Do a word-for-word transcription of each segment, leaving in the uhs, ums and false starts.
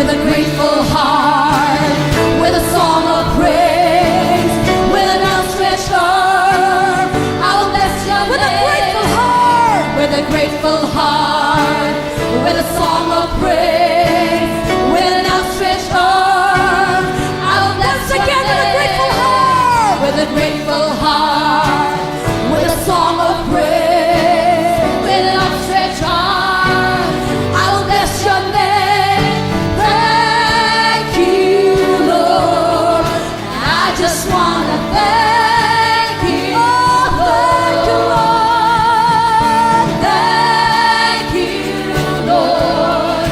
With a grateful heart, with a grateful heart, with a song of praise, with an outstretched arm, I will bless your name. With a grateful heart, with a grateful heart, with a song of praise, with an outstretched arm, I will bless your name. Once again, with a grateful heart, with a grateful heart, with a song of praise, with an outstretched arm, I will bless your name. Thank you, Lord. I just wanna thank you. Oh, thank you, Lord. Thank you, Lord.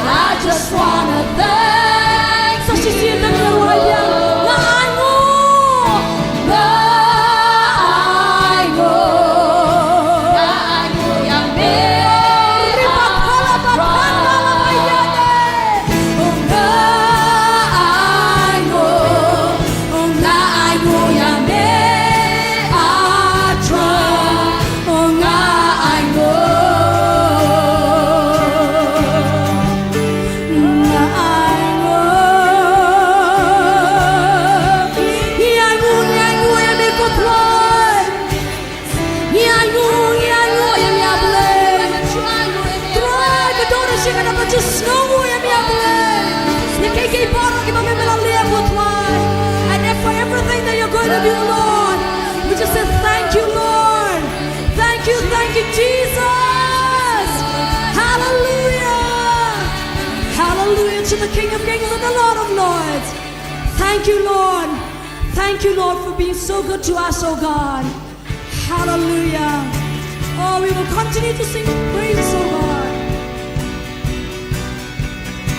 I just wanna thank you. Sa shisien, nang ïa wai biang. Nga ainguh. Nga ainguh. Nga ainguh ïa me. Ri ba phala ba phala ba ïa me. Nga ainguh. Nga ainguh ïa me. A Trai. Nga ainguh. Nga ainguh. Ngi ainguh, ngi ainguh ïa me ko Trai. Ngi ainguh, ngi ainguh ïa me a Blei. Trai, ka don shi ka dap ka jingsngewnguh ïa me a Blei. Ïa kiei kiei baroh kiba me me la leh ko Trai. And for everything that you're going to do, Lord, we just say thank you, Lord. Thank you, thank you, Jesus. Hallelujah. Hallelujah to the King of Kings and the Lord of Lords. Thank you, Lord. Thank you, Lord, for being so good to us, oh God. Hallelujah. Oh, we will continue to sing praise, oh God.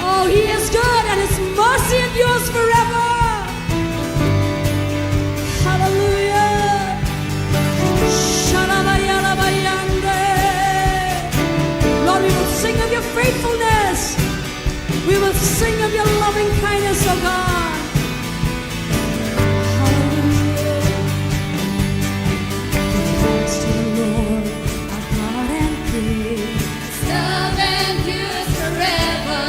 Oh, He is good and His mercy endures forever. Hallelujah. Shalabayandabayande. Lord, we will sing of your faithfulness. We will sing of your loving kindness, oh God. Hallelujah. Give thanks to the Lord, our God and King. His love endures forever.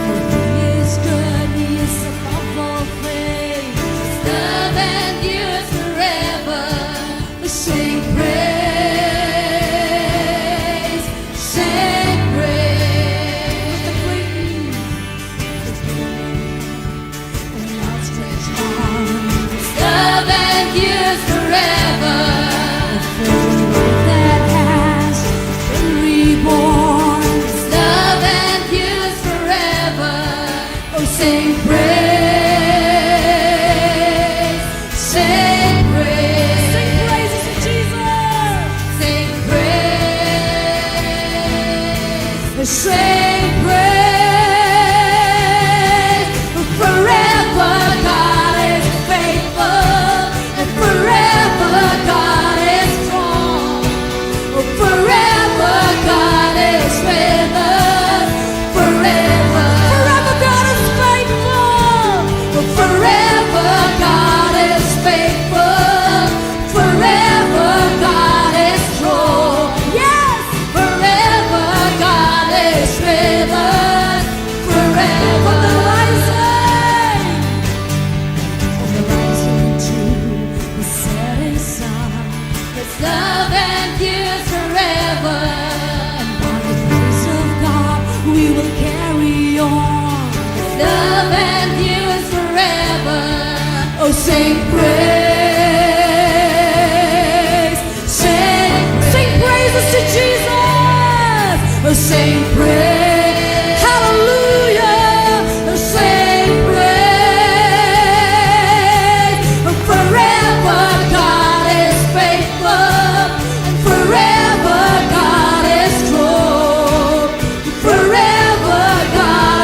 For He is good, He is above all things. His love endures forever. Sing praise, sing praise. With the praise. An outstretched arm. His love endures forever. A faith that has been reborn. His love endures forever. Oh, sing praise, sing praise. Sing praises to Jesus. Sing praise, sing praise. Forever God is faithful, and forever God is strong. Forever God is with us. Forever. Forever God is faithful. Forever God is faithful. Forever God is strong. Yes. Forever God is with us. Forever. From the rising, from the rising to the setting sun. His love endures forever. And by the grace of God, we will carry on. His love endures forever. Oh, sing praise, sing, sing praises to Jesus. Oh, sing praise, hallelujah. Oh, sing praise. Forever God is faithful. Forever God is true. Forever God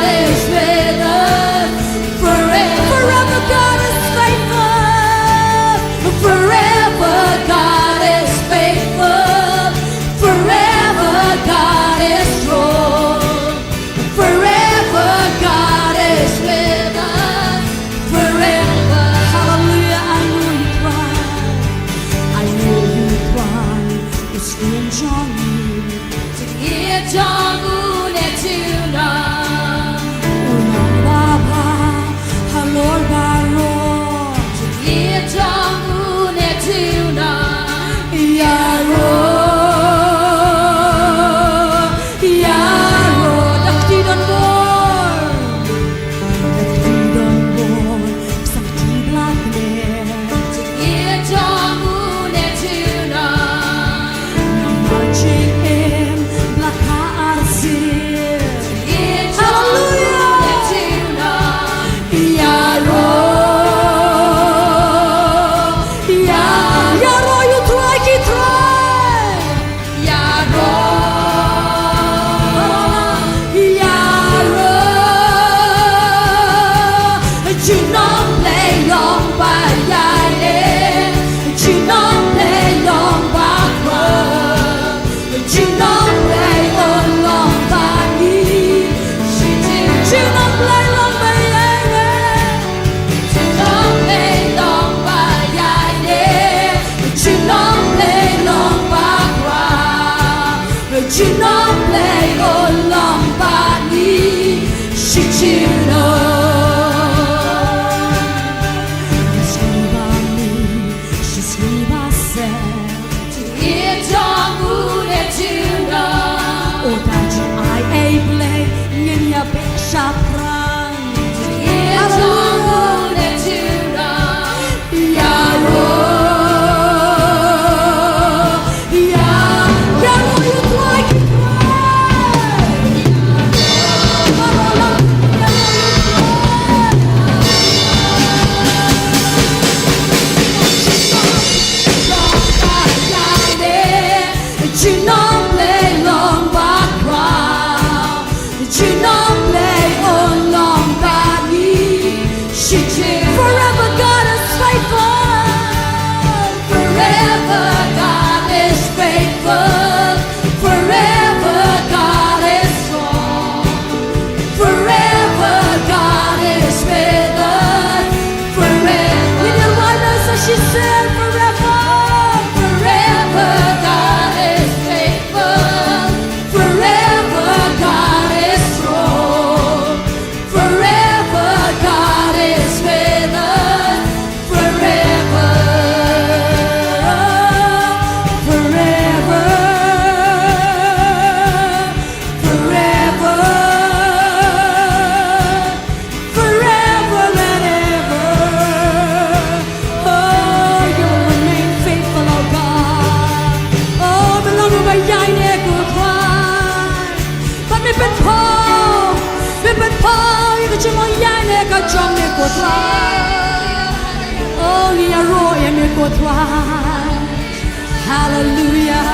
Hallelujah.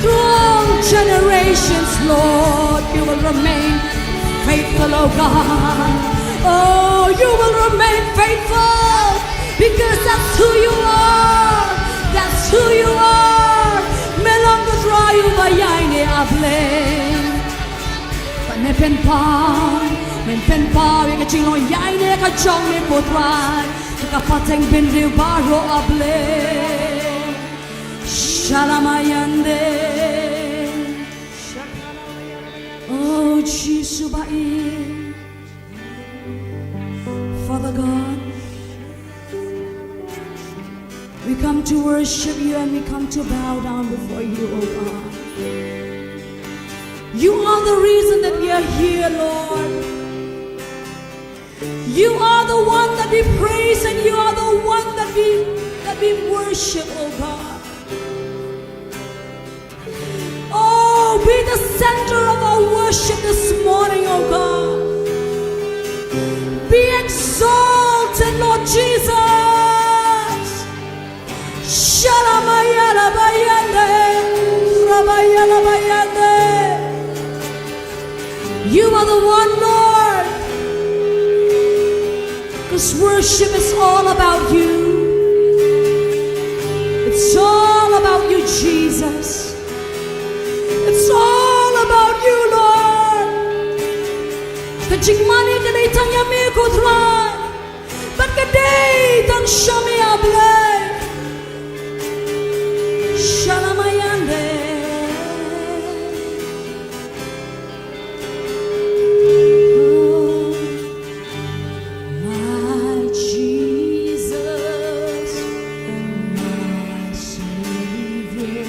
Through all generations, Lord, you will remain faithful, oh God. Oh, you will remain faithful because that's who you are. That's who you are. Me long ka Trai uba ïaineh, a Blei. Ba me pynpaw, me pynpaw ïa ka jinglong ïaineh ka jong me, ko Trai, ha ka pateng bynriew baroh, a Blei. Shalamayande. Oh, Jisu ba-ïeit. Father God, we come to worship you and we come to bow down before you, oh God. You are the reason that we are here, Lord. You are the one that we praise and you are the one that we that we worship, oh God. Oh, be the center of our worship this morning, oh God. Be exalted, Lord Jesus. Shalamaya labayande, rabaya labayande. You are the one, Lord. Because worship is all about you. It's all about you, Jesus. It's all about you, Lord. Ka jingmane ka dei tang ïa me, ko Trai. Bad ka dei tang sha me, a Blei. Shalamayande. My Jesus, my Savior,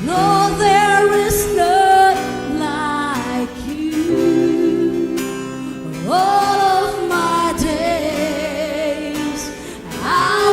Lord, there is none like you. All of my days, I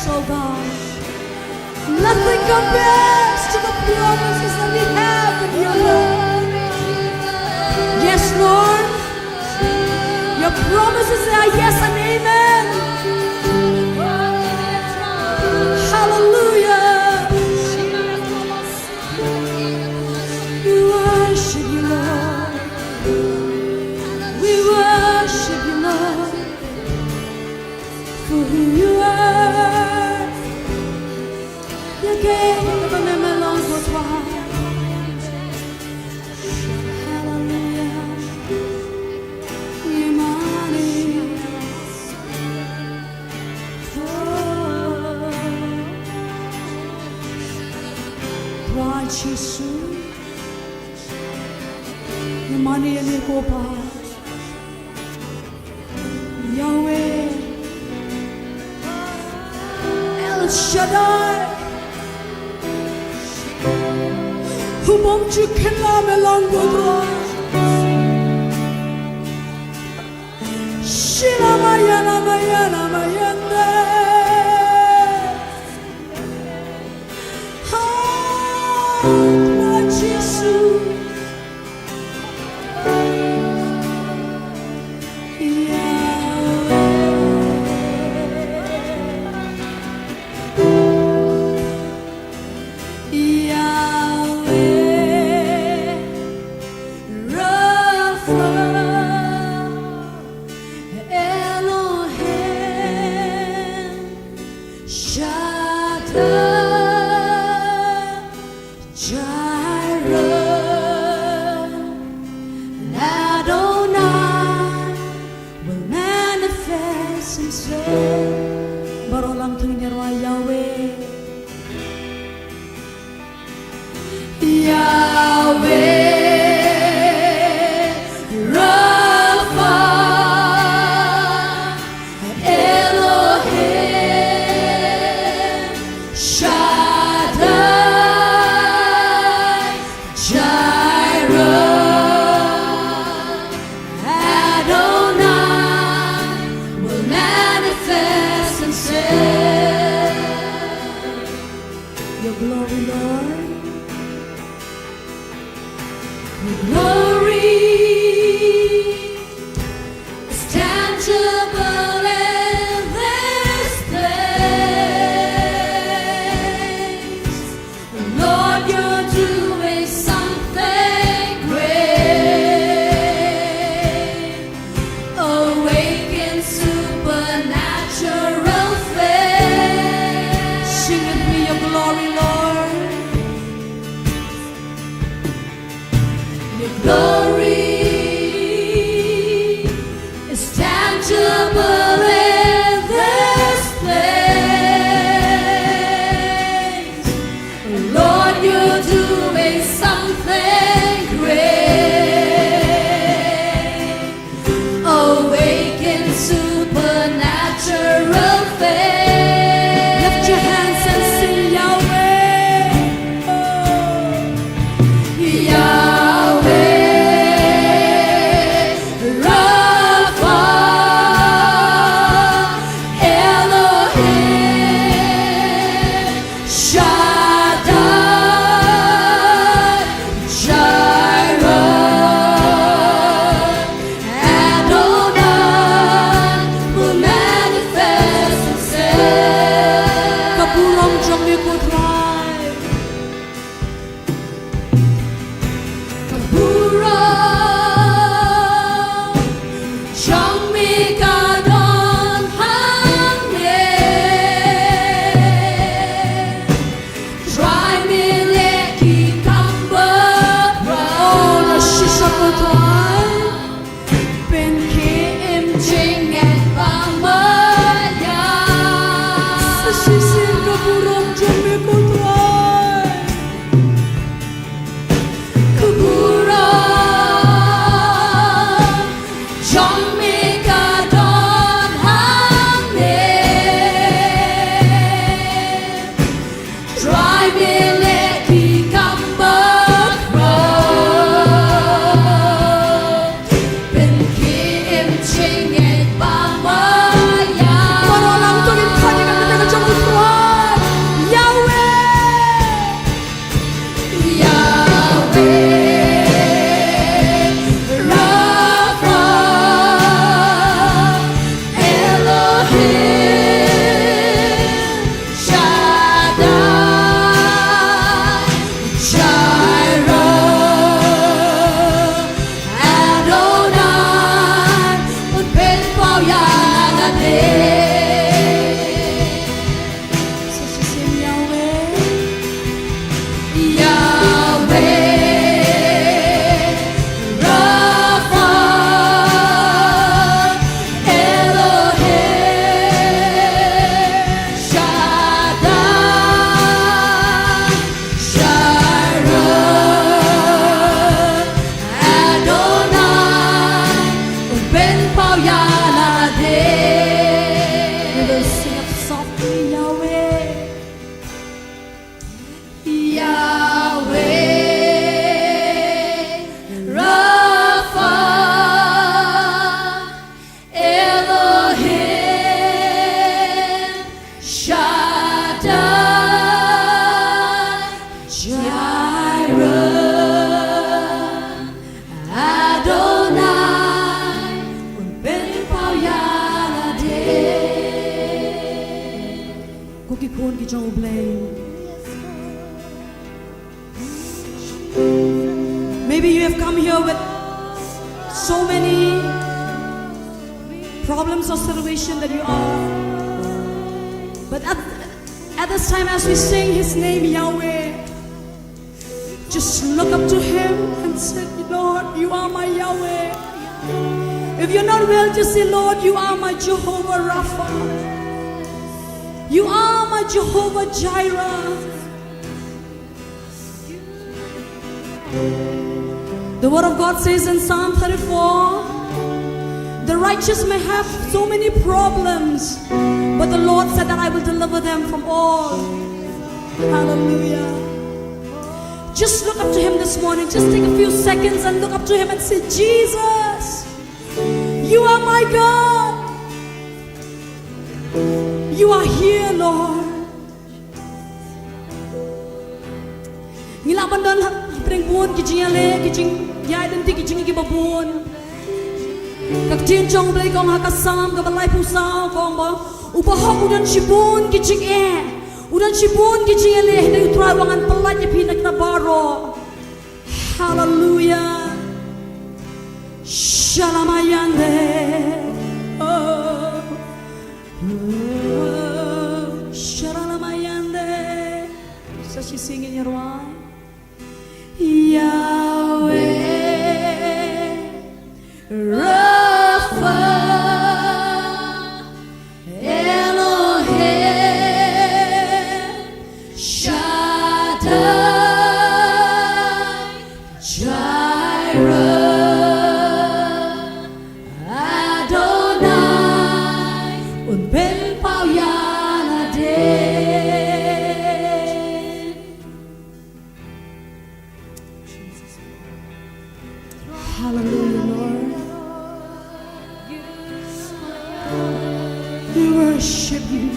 Oh God. Nothing compares to the promises that we have in you, Lord. Yes, Lord. Your promises are yes and amen. Hallelujah. We worship you, Lord. We worship you, Lord, for who you are. Ïa kaei kaba me long, ko Trai. Hallelujah. Ïa mane. Oh. Trai Jisu. Ïa mane ïa me, ko Pa. Yahweh, El Shaddai, u bym ju khyllem, me long, ko Trai. Shila maya la maya la maya la. Ha, Trai Jisu. Yahweh Rapha, Elohim Shaddai, Jireh, Adonai will manifest himself. Baroh lam thung ngi rwai Yahweh. Yahweh Rapha, Elohim Shaddai. Ko ki khun ki jong U Blei. Maybe you have come here with so many problems or situation that you are. But at, at this time, as we sing his name, Yahweh, just look up to him and say, Lord, you are my Yahweh. If you're not well, just say, Lord, you are my Jehovah Rapha. You are my Jehovah Jireh. The word of God says in Psalm thirty-four, the righteous may have so many problems, but the Lord said that I will deliver them from all. Hallelujah. Just look up to him this morning. Just take a few seconds and look up to him and say, Jesus, you are my God. You are here, Lord. Ngi lah ban don ha pdeng bun ki jingïaleh, ki jingïaid lynti, ki jingïaid kiba bun. Ka ktien jong U Blei ka ong ha ka Salm kaba laiphew saw ka ong ba u bahok u don shibun ki jingeh, u don shibun ki jingïaleh, hynrei U Trai u wan ban pyllait ïa phi na kita baroh. Hallelujah. Shalamayande. Oh. Sharalamayande. Sa shi singin yarwai. Yahweh Rapha, Elohim Shaddai, Jireh Adonai, un pynpaw ïa lade. Hallelujah, Lord. We worship you.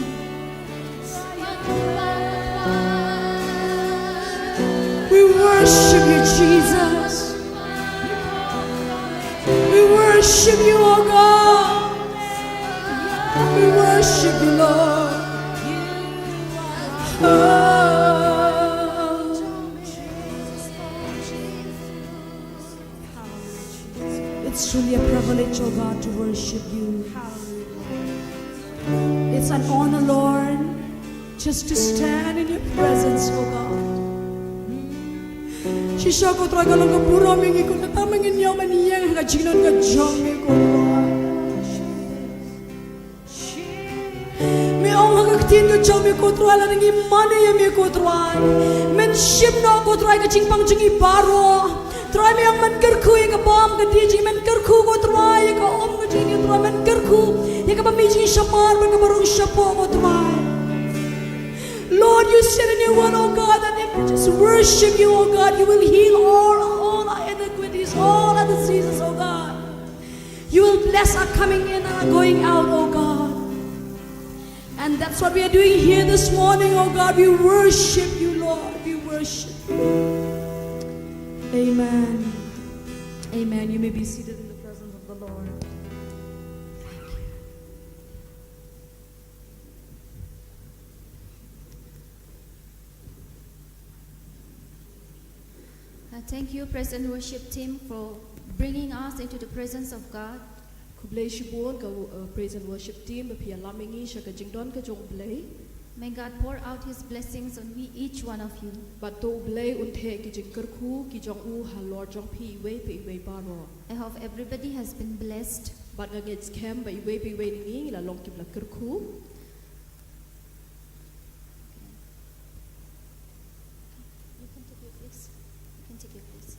We worship you, Jesus. We worship you, oh God. We worship you, Lord. Oh. It's truly a privilege, oh God, to worship you. It's an honor, Lord, just to stand in your presence, oh God. Shisha ko Trai ka long ka burom ïa ngi ko Trai, tang ba ngin ïoh ban ïeng ha ka jingdon ka jong me ko Trai. Me ong ha ka ktien ka jong me ko Trai, lada ngi mane ïa me ko Trai, men shim noh ko Trai ka jingpang jong ngi baroh. Trai, me ong men kyrkhu ïa ka bam ka dih jong ngi, men kyrkhu ko Trai ïa ka um ka jong ngi Trai, men kyrkhu ïa kaba mih jong ngi shamar bad kaba rung shapoh ko Trai. Lord, you said in your word, oh God, that if we just worship you, oh God, you will heal all, all our iniquities, all our diseases, oh God. You will bless our coming in and our going out, oh God. And that's what we are doing here this morning, oh God. We worship you, Lord. We worship you. Amen. Amen. You may be seated in the presence of the Lord. Uh, thank you, praise and worship team, for bringing us into the presence of God. Khublei shibun ka, uh, praise and worship team ba phi ïalam ïa ngi sha ka jingdon ka jong U Blei. May God pour out his blessings on we, each one of you. Bad to U Blei un theh ki jingkyrkhu ki jong u halor jong phi iwei pa iwei baroh. I hope everybody has been blessed. Bad nga ngeit skhem ba iwei pa iwei na ngi ngi la long kiba la kyrkhu. You can take your place. You can take your place.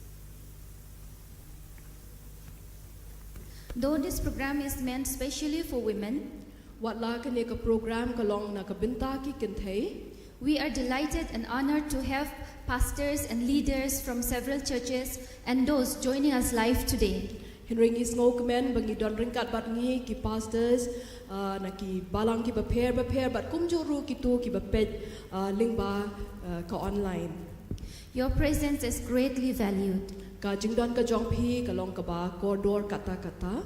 Though this program is meant specially for women, wat la kane ka program ka long na ka bynta ki kynthei, we are delighted and honored to have pastors and leaders from several churches and those joining us live today. Hynrei ngi sngewkmen ba ngi don ryngkat bad ngi ki pastors, ah, na ki balang kiba pher bapher bad kumjuh ruh kito kiba peit, ah, lyngba, ah, ka online. Your presence is greatly valued. Ka jingdon ka jong phi ka long kaba kordor katta katta.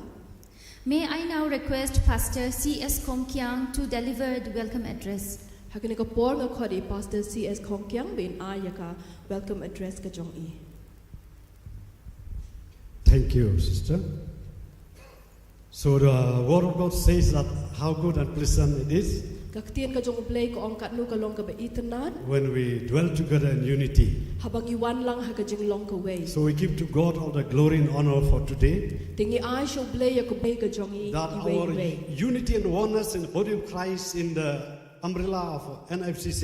May I now request Pastor C S Khongkiang to deliver the welcome address. Ha kane ka por nga khot ïa i Pastor C S Khongkiang ba in ai ïa ka welcome address ka jong i. Thank you, sister. So the word of God says that how good and pleasant it is. Ka ktien ka jong U Blei ka ong katno ka long kaba itynnad. When we dwell together in unity. Haba ngi wan lang ha ka jinglong kawei. So we give to God all the glory and honor for today. Te ngi ai sha U Blei ïa ka khublei ka jong i. That our unity and oneness in the body of Christ in the umbrella of N I F C C.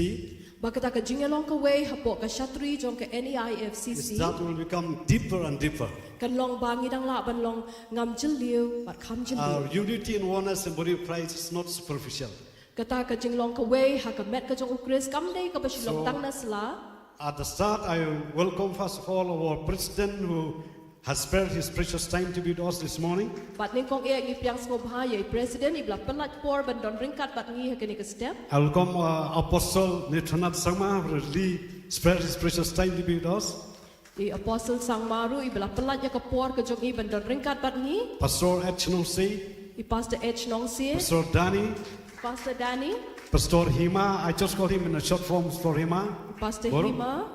Ba kata ka jingïalong kawei hapoh ka shatri jong ka N E I F C C. Is that will become deeper and deeper. Kan long ba ngi dang lah ban long ngam jylliew bad kham jylliew. Our unity and oneness in body of Christ is not superficial. Kata ka jinglong kawei ha ka met ka jong U Khrist kam dei kaba shu long tang na sla. At the start, I welcome first of all our president who has spared his precious time to be with us this morning. Bad nyngkong eh ngi pdiang sngewbha ïa i president iba la pynlait por ban don ryngkat bad ngi ha kane ka step. I welcome uh, Apostle Nithanath Sangma who really spared his precious time to be with us. I Apostle Sangma ruh iba la pynlait ïa ka por ka jong i ban don ryngkat bad ngi. Pastor Ed Chnongsi. I Pastor Ed Chnongsi. Pastor Danny. Pastor Danny. Pastor Hima, I just call him in a short form, Pastor Hima. Pastor Hima.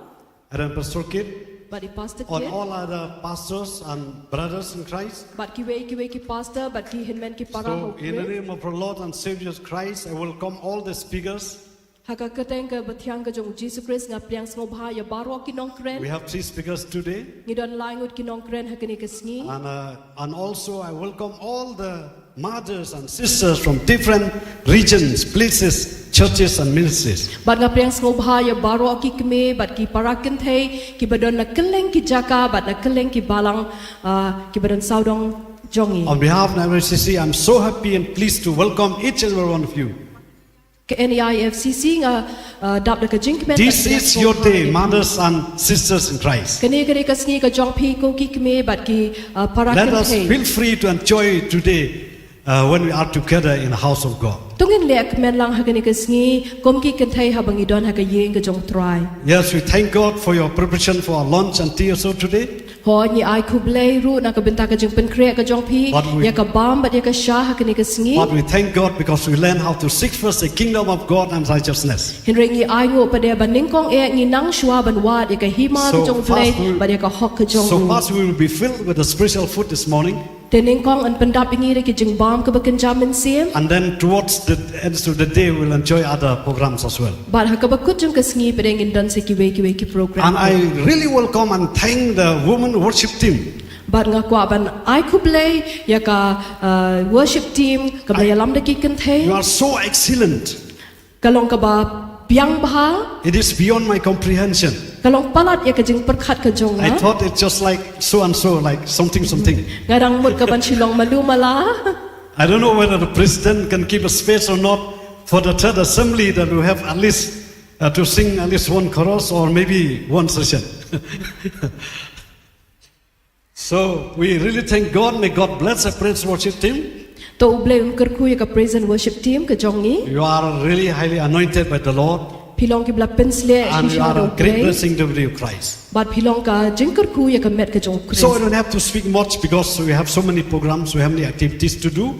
And then Pastor Kit. Bad i Pastor Kit. On all other pastors and brothers in Christ. Bad kiwei kiwei ki pastor bad ki hynmen ki para. So in the name of our Lord and Savior Christ, I welcome all the speakers. Ha ka kyrteng kaba thiang ka jong U Jisu Khrist nga pdiang sngewbha ïa baroh ki nongkren. We have three speakers today. Ngi don lai ngut ki nongkren ha kane ka sngi. And, uh, and also I welcome all the mothers and sisters from different regions, places, churches and ministries. Bad nga pdiang sngewbha ïa baroh ki kmie bad ki para kynthei kiba don na kylleng ki jaka bad na kylleng ki balang, ah, kiba don sawdong jong ngi. On behalf of N I F C C, I'm so happy and pleased to welcome each and every one of you. Ka N E I F C C nga, ah, dap da ka jingkmen. This is your day, mothers and sisters in Christ. Kane ka dei ka sngi ka jong phi ko ki kmie bad ki, ah, para kynthei. Let us feel free to enjoy today uh, when we are together in the house of God. To ngin leh kmen lang ha kane ka sngi kum ki kynthei haba ngi don ha ka ïing ka jong U Trai. Yes, we thank God for your preparation for our lunch and tea also today. Hooid, ngi ai khublei ruh na ka bynta ka jingpynkhreh ka jong phi ïa ka bam bad ïa ka sha ha kane ka sngi. But we thank God because we learn how to seek first the kingdom of God and righteousness. Hynrei ngi ai nguh pat de ba nyngkong eh ngi nang shuwa ban wad ïa ka hima ka jong U Blei bad ïa ka hok ka jong u. So first we will be filled with the spiritual food this morning. Te nyngkong yn pyndap ïa ngi da ki jingbam kaba kynja mynsiem. And then towards the end of the day we'll enjoy other programs as well. Bad ha kaba kut jong ka sngi pat de ngin don sa kiwei kiwei ki program. And I really welcome and thank the women worship team. Bad nga kwah ban ai khublei ïa ka, uh, worship team kaba ïalam da ki kynthei. You are so excellent. Ka long kaba biang bha. It is beyond my comprehension. Ka long palat ïa ka jingpyrkhat ka jong nga. I thought it's just like so and so, like something, something. Nga dang mut ka ban shu long malu mala. I don't know whether the president can keep a space or not for the third assembly that we have at least, uh, to sing at least one chorus or maybe one session. So we really thank God. May God bless the praise worship team. To U Blei un kyrkhu ïa ka praise and worship team ka jong ngi. You are really highly anointed by the Lord. Phi long kiba la pynshlur. And you are a great blessing to the body of Christ. Bad phi long ka jingkyrkhu ïa ka met ka jong U Khrist. So I don't have to speak much because we have so many programs, we have many activities to do.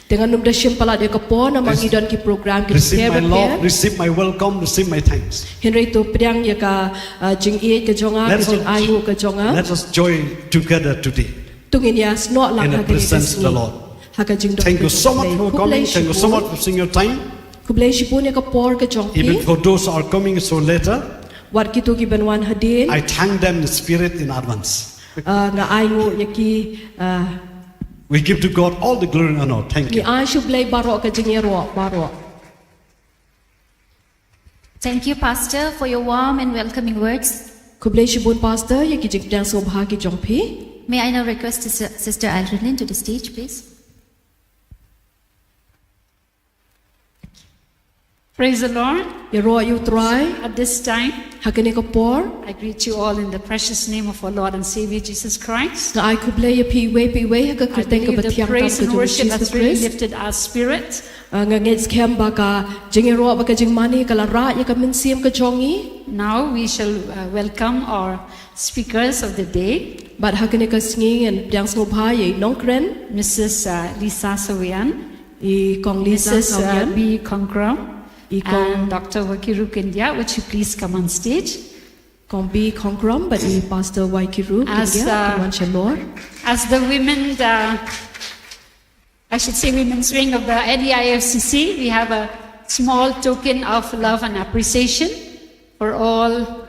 Te ngan ym da shim palat ïa ka por namar ngi don ki program ki bapher bapher. Receive my love, receive my welcome, receive my thanks. Hynrei to pdiang ïa ka, uh, jingïeit ka jong nga, ka jingainguh ka jong nga. Let us joy together today. To ngin ïasnoh lang ha kane ka sngi. In the presence of the Lord. Ha ka jingdon. Thank you so much for coming. Thank you so much for seeing your time. Khublei shibun ïa ka por ka jong phi. Even for those who are coming so later. Wat kito kiban wan hadien. I thank them in spirit in advance. Uh, nga ainguh ïa ki, uh, We give to God all the glory and honor. Thank you. Ngi ai sha U Blei baroh ka jingïaroh baroh. Thank you, Pastor, for your warm and welcoming words. Khublei shibun Pastor ïa ki jingpdiang sngewbha ki jong phi. May I now request Sis- Sister Aldrin to the stage, please? Praise the Lord. Ïaroh ïa U Trai. At this time, Ha kane ka por. I greet you all in the precious name of our Lord and Savior Jesus Christ. Nga ai khublei ïa phi iwei pa iwei ha ka kyrteng kaba thiang tam ka jong U Jisu Khrist. I believe the praise and worship has really lifted our spirit. Uh, nga ngeit skhem ba ka jingïaroh bad ka jingmane ka la rah ïa ka mynsiem ka jong ngi. Now we shall, uh, welcome our speakers of the day. Bad ha kane ka sngi ngan pdiang sngewbha ïa i nongkren. Missus, uh, Lisa Sawian. I Kong Lisa Sawian. Missus, uh, B Kongkram. I kong, and Doctor Wakiru Kindia, would you please come on stage? Kong B Kongkrom, bad i Pastor Wakiru Kindia, uh, kin wan shalor. As the women, uh, I should say women's wing of the N E I F C C, we have a small token of love and appreciation for all,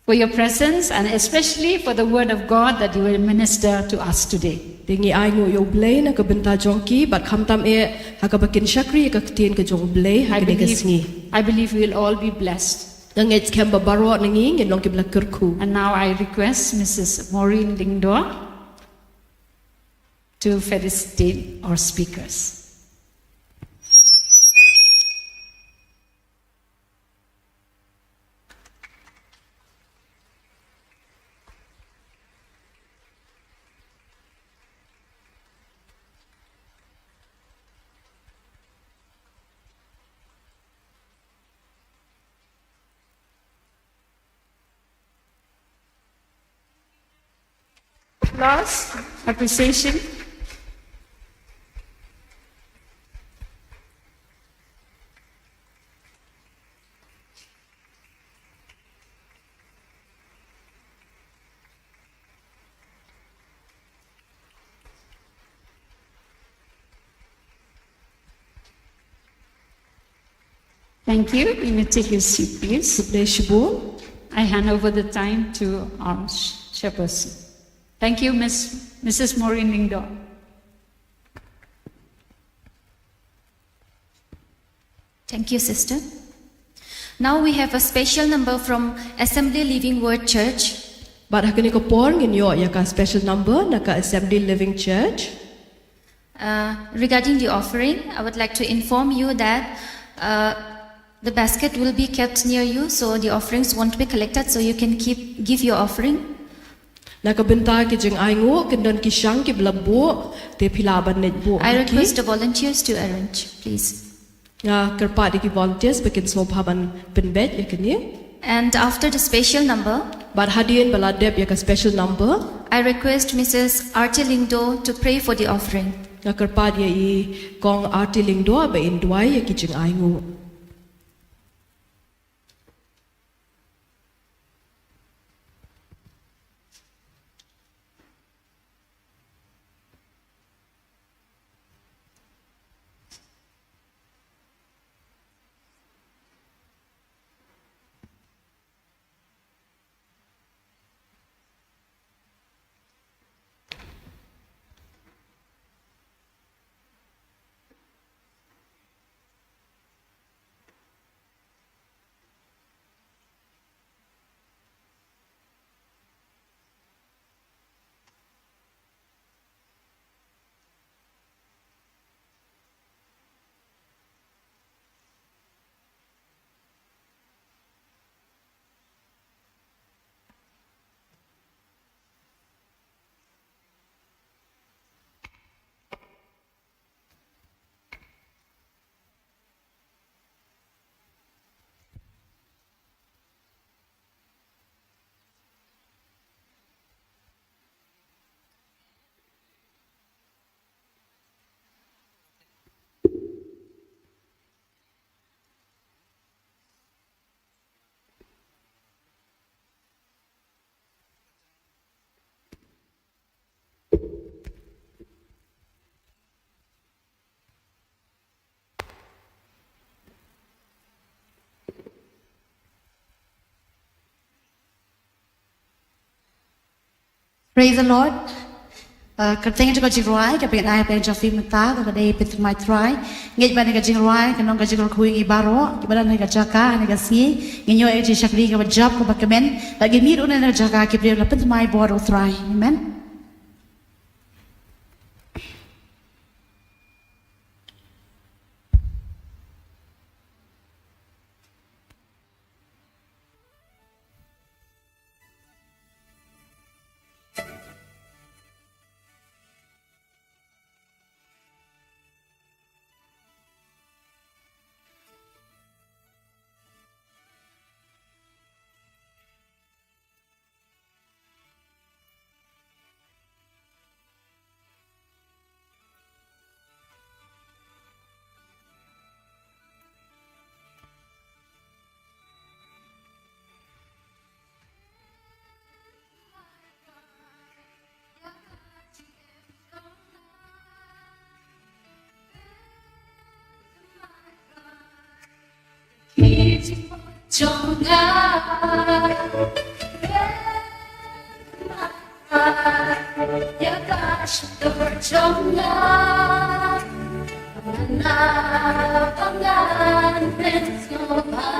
for your presence and especially for the word of God that you will minister to us today. Te ngi ai nguh ïa U Blei na ka bynta jong ki, bad khamtam eh ha kaba kin shakri ïa ka ktien ka jong U Blei ha kane ka sngi. I believe we will all be blessed. Nga ngeit skhem ba baroh na ngi ngin long kiba la kyrkhu. And now I request Missus Maureen Lyngdoh to felicitate our speakers. Applause, appreciation. Thank you. You may take your seat, please. Khublei shibun. I hand over the time to our sh-, chairperson. Thank you, Miss, Missus Maureen Lyngdoh. Thank you, sister. Now we have a special number from Assembly Living Word Church. Bad ha kane ka por ngin ïoh ïa ka special number na ka Assembly Living Church. Uh, regarding the offering, I would like to inform you that, uh, the basket will be kept near you, so the offerings won't be collected, so you can keep, give your offering. Na ka bynta ki jingainguh, kin don ki shang kiba la buh, te phi lah ban leit buh ïa ki. I request the volunteers to arrange, please. Nga kyrpad ïa ki volunteers ba kin sngewbha ban pynbeit ïa kine. And after the special number, bad hadien ba la dep ïa ka special number, I request Missus Arti Lyngdoh to pray for the offering. Nga kyrpad ïa i Kong Arti Lyngdoh ba in duwai ïa ki jingainguh. Praise the Lord. Uh, kyrteng jong ka jingrwai kaba ngi ai ha pdeng jong phi mynta ka dei Pynthymmai Trai. Ngeit ba kane ka jingrwai kan long ka jingkyrkhu ïa ngi baroh kiba don ha kane ka jaka ha kane ka sngi. Ngin ïoh ïa ka jingshakri kaba jop kaba kmen. Bad ngin mih ruh na kane ka jaka ki briew ba la pynthymmai bor U Trai. Amen. jong nga. Ïa ka shyntur jong nga, nga na ba ngan pynsngewbha.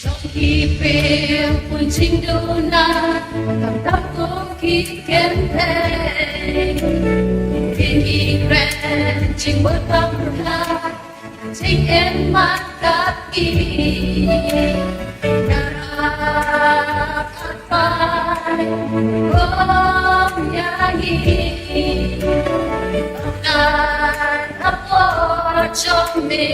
Jong ki briew bun jingduna, khamtam kum ki kynthei. Ki kren jingmut bapher, jingim man ka ki. Nga ruh pat ïa ngi. Nga ruh pat jong me.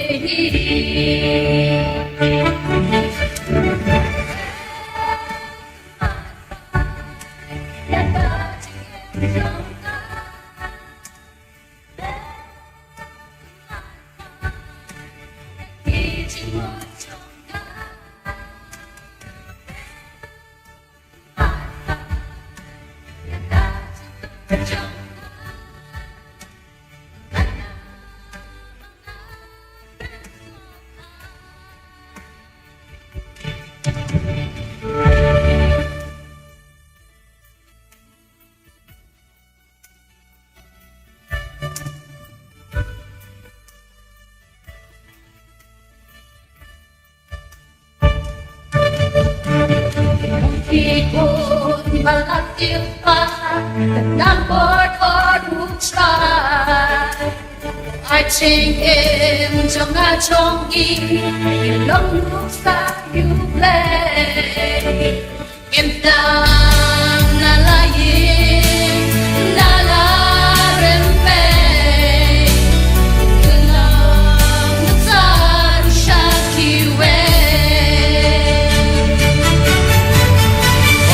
Ki khun ba la tieng phai, ka nang bor u Trai. Ai jingim jong nga jong ngi, ïa long nuksa ïa U Blei. Ngim tang na la ïing, na la rympei, kyllon nuksa ruh sha kiwei.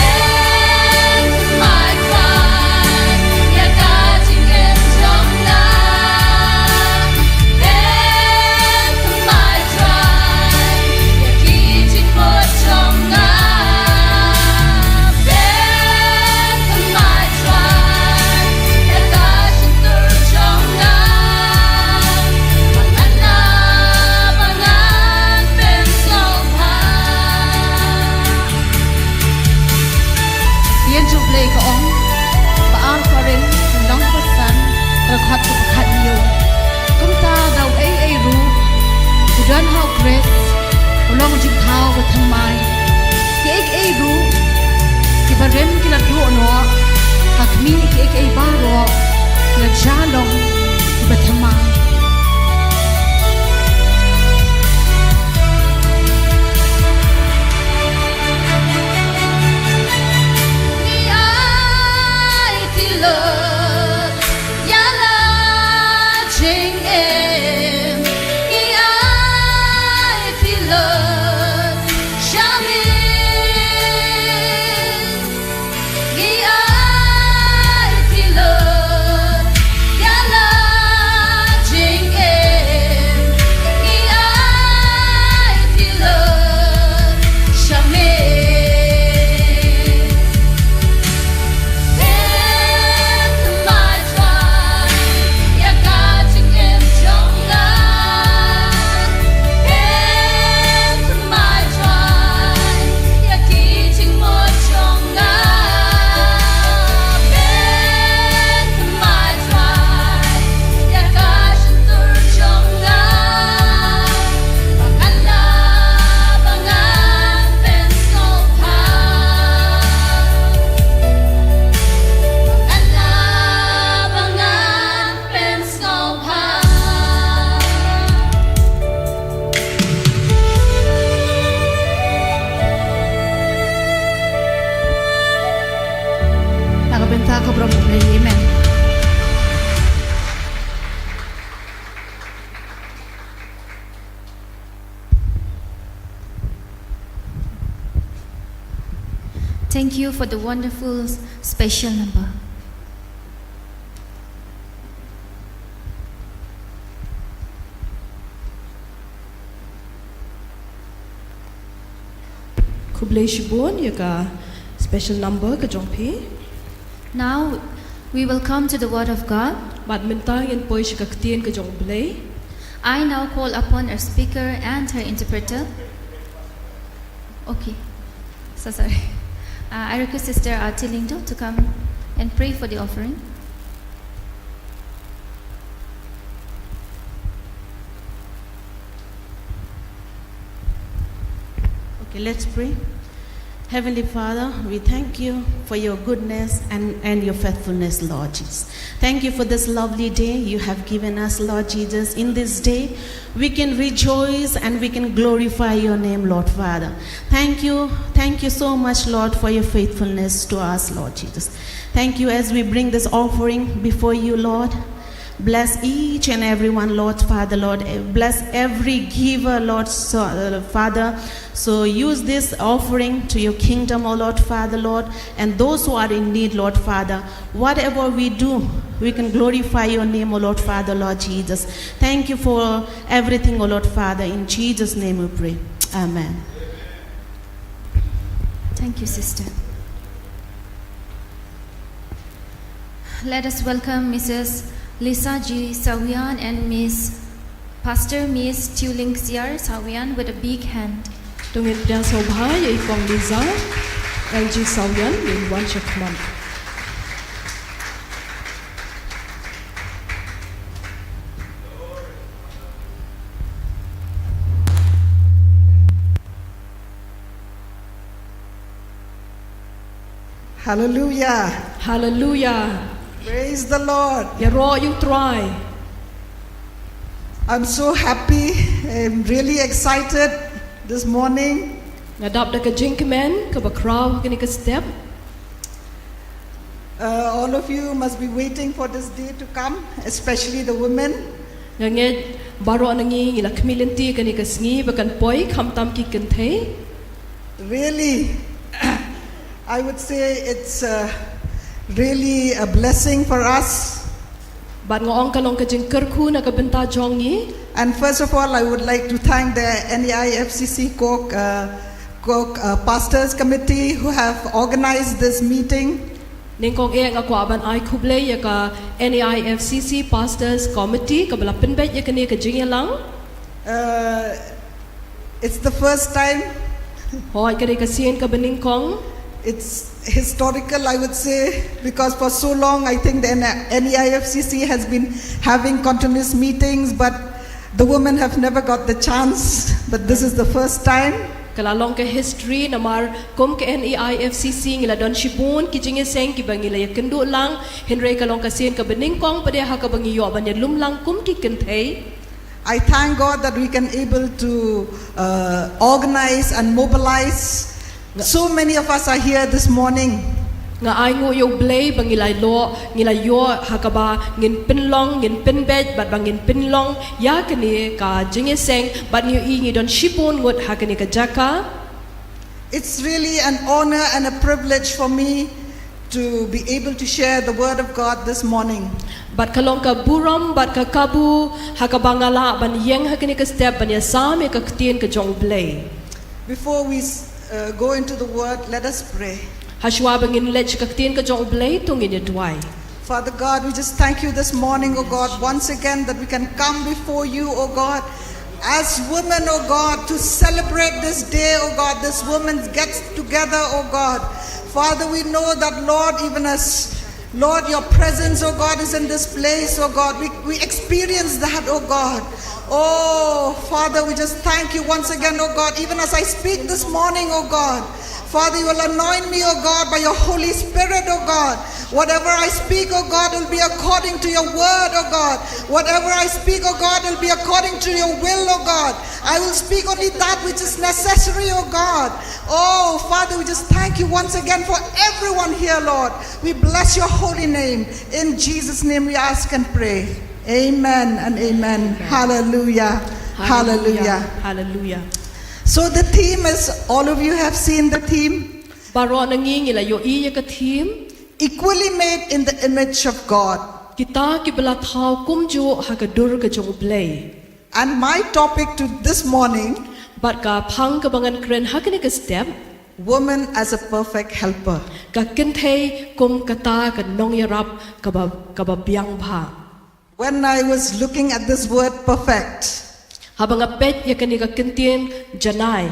Em, my God, ïa ka jingim jong nga. Em, my Ïa ka jong U Blei ka ong, ba ar Korinth, lynnong kaba san, dkhot kaba khathynñiew. Kumta da uei uei ruh u don ha u Khrist, u long jingthaw bathymmai. Kiei kiei ruh kiba rim ki la duh noh, ha khmih, kiei kiei baroh ki la jia long kiba thymmai. Ngi ai tylot ïa la jingim, ngi ai tylot sha me. Ngi ai tylot ïa la jingim, ngi ai tylot sha me. Na ka bynta ka burom U Blei, amen. Thank you for the wonderful special number. Khublei shibun ïa ka special number ka jong phi. Now we will come to the word of God. Bad mynta ngin poi sha ka ktien ka jong U Blei. I now call upon our speaker and her interpreter. Okay. So sorry. Uh, I request Sister Arti Lyngdoh to come and pray for the offering. Okay, let's pray. Heavenly Father, we thank you for your goodness and, and your faithfulness, Lord Jesus. Thank you for this lovely day you have given us, Lord Jesus. In this day, we can rejoice and we can glorify your name, Lord Father. Thank you, thank you so much, Lord, for your faithfulness to us, Lord Jesus. Thank you as we bring this offering before you, Lord. Bless each and every one, Lord Father, Lord. Eh, bless every giver, Lord so, uh, Father. So use this offering to your kingdom, O Lord Father, Lord, and those who are in need, Lord Father. Whatever we do, we can glorify your name, O Lord Father, Lord Jesus. Thank you for everything, O Lord Father. In Jesus' name we pray. Amen. Thank you, Sister. Let us welcome Missus Lisa G Sawian and Miss Pastor Miss Tiuling Xiar Sawian with a big hand. To ngin pdiang sngewbha ïa i Kong Lisa L G Sawian, ngin wan sha khmat. Hallelujah. Hallelujah. Praise the Lord. Ïaroh ïa u Trai. I'm so happy. I'm really excited this morning. Nga dap da ka jingkmen kaba khraw ha kane ka step. Uh, all of you must be waiting for this day to come, especially the women. Nga ngeit baroh na ngi ngi la khmih lynti ïa kane ka sngi ba kan poi, khamtam ki kynthei. Really, I would say it's uh, really a blessing for us. Bad nga ong ka long ka jingkyrkhu na ka bynta jong ngi. And first of all, I would like to thank the N E I F C C Kok, uh, Kok uh, Pastors Committee who have organized this meeting. Nyngkong eh nga kwah ban ai khublei ïa ka N E I F C C Pastors Committee kaba la pynbeit ïa kane ka jingïalang. Uh, it's the first time. Hooid, ka dei ka sien kaba nyngkong. It's historical, I would say, because for so long, I think the N E I F C C has been having continuous meetings, but the women have never got the chance. But this is the first time. Ka la long ka history, namar kum ka N E I F C C ngi la don shibun ki jingïaseng kiba ngi la ïakynduh lang, hynrei ka long ka sien kaba nyngkong pat de ha kaba ngi ïoh ban ïalum lang kum ki kynthei. I thank God that we can able to uh, organize and mobilize. So many of us are here this morning. Nga ainguh ïa u Blei ba ngi la ïoh, ngi la ïoh ha kaba ngin pynlong, ngin pynbeit, bad ba ngin pynlong ïa kane ka jingïaseng, bad ngi ïohi ngi don shibun ngut ha kane ka jaka. It's really an honor and a privilege for me to be able to share the word of God this morning. Bad ka long ka burom bad ka kabu ha kaba nga lah ban ïeng ha kane ka step ban ïasam ïa ka ktien ka jong u Blei. Before we uh, go into the word, let us pray. Hashwa ba ngin leit sha ka ktien ka jong u Blei, to ngin ïaduwai. Father God, we just thank you this morning, oh God, once again that we can come before you, oh God, as women, oh God, to celebrate this day, oh God, this women's get together, oh God. Father, we know that, Lord, even as, Lord, your presence, oh God, is in this place, oh God. We, we experience that, oh God. Oh, Father, we just thank you once again, oh God, even as I speak this morning, oh God. Father, you will anoint me, oh God, by your Holy Spirit, oh God. Whatever I speak, oh God, will be according to your word, oh God. Whatever I speak, oh God, will be according to your will, oh God. I will speak only that which is necessary, oh God. Oh, Father, we just thank you once again for everyone here, Lord. We bless your holy name. In Jesus' name we ask and pray. Amen and amen. Hallelujah. Hallelujah. Hallelujah. So the theme is, all of you have seen the theme. Baroh na ngi ngi la ïohi ïa ka theme. Equally made in the image of God. Kita kiba la thaw kumjuh ha ka dur ka jong u Blei. And my topic to this morning. Bad ka phang kaba ngan kren ha kane ka step. Woman as a perfect helper. Ka kynthei kum kata ka nongïarap kaba, kaba biang bha. When I was looking at this word perfect, Haba nga peit ïa kane ka kyntien janai,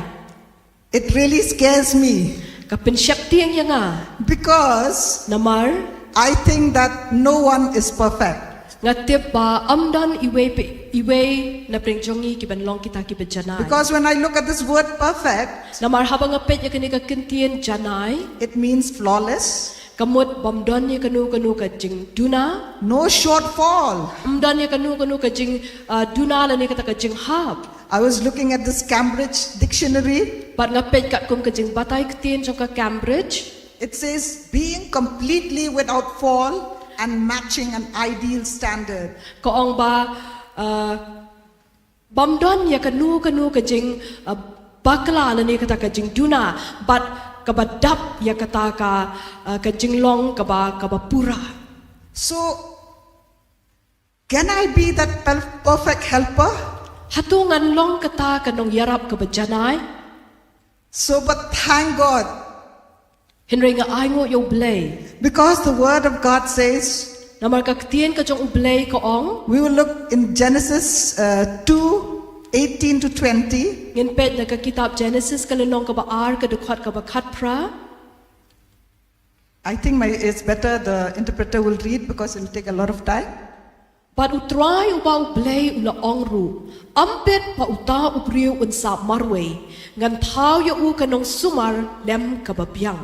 it really scares me ka pynsheptieng ïa nga. because Namar I think that no one is perfect. Nga tip ba ym don iwei pe, iwei na pdeng jong ngi ki ban long kita kiba janai. Because when I look at this word perfect, Namar haba nga peit ïa kane ka kyntien janai, it means flawless, ka mut bym don ïa kano kano ka jingduna, no shortfall. ym don ïa kano kano ka jing uh, duna lane kata ka jinghap. I was looking at this Cambridge dictionary. Bad nga peit katkum ka jingbatai ktien jong ka Cambridge. It says being completely without fault and matching an ideal standard. Ka ong ba uh, bym don ïa kano kano ka jing uh, bakla lane kata ka jingduna bad kaba dap ïa kata ka uh, ka jinglong kaba kaba pura. So, can I be that per- perfect helper? Hato ngan long kata ka nongïarap kaba janai? So, but thank God, Hynrei nga ainguh ïa U Blei. because the word of God says, Namar ka ktien ka jong U Blei ka ong. We will look in Genesis uh, two eighteen to twenty. Ngin peit na ka kitab Genesis ka lynnong kaba ar ka dkhot kaba khatphra. I think my, it's better the interpreter will read because it will take a lot of time. Bad U Trai uba U Blei u la ong ruh, ym bit ba uta u briew un sah marwei, ngan thaw ïa u ka nongsumar lem kaba biang.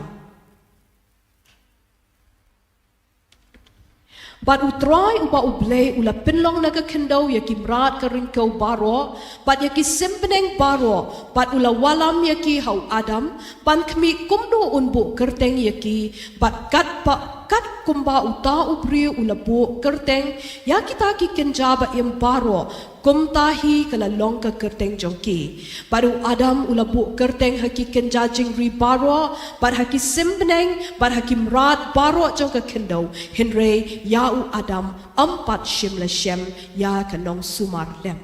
Bad U Trai uba U Blei u la pynlong na ka khyndew ïa ki mrad ka ryngkew baroh, bad ïa ki sim bneng baroh, bad u la wallam ïa ki ha u Adam, ban khmih kumno un buh kyrteng ïa ki, bad katba katkumba uta u briew u la buh kyrteng ïa kita ki kynja ba im baroh, kumta hi ka la long ka kyrteng jong ki. Bad u Adam u la buh kyrteng ha ki kynja jingri baroh, bad ha ki sim bneng, bad ha ki mrad baroh jong ka khyndew, hynrei ïa u Adam ym pat shym la shem ïa ka nongsumar lem.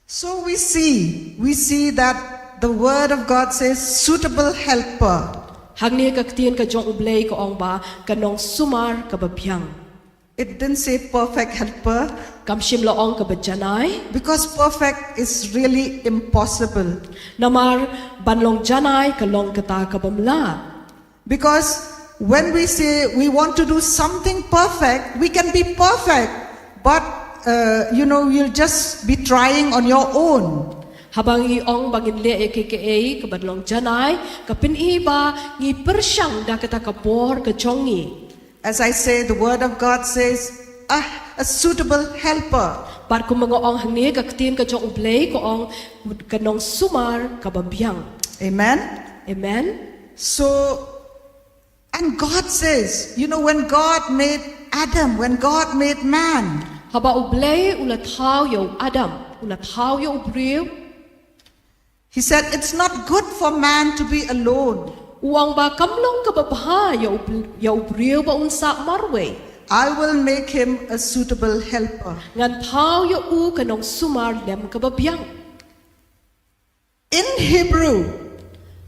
So we see, we see that the word of God says suitable helper. Hangne ka ktien ka jong U Blei ka ong ba ka nongsumar kaba biang. It didn't say perfect helper Kam shym la ong kaba janai. because perfect is really impossible. Namar ban long janai ka long kata kaba mlad. Because when we say we want to do something perfect, we can be perfect, but uh, you know, you'll just be trying on your own. Haba ngi ong ba ngin leh ïa kiei kiei kaban long janai, ka pyni ba ngi pyrshang da kata ka bor ka jong ngi. As I say, the word of God says, ah, a suitable helper. Bad kumba nga ong hangne ka ktien ka jong U Blei ka ong ka nongsumar kaba biang. Amen. Amen. So, and God says, you know, when God made Adam, when God made man, Haba U Blei u la thaw ïa u Adam, u la thaw ïa u briew. He said, it's not good for man to be alone. U ong ba kam long kaba bha ïa u, ïa u briew ba un sah marwei. I will make him a suitable helper. Ngan thaw ïa u ka nongsumar lem kaba biang. In Hebrew,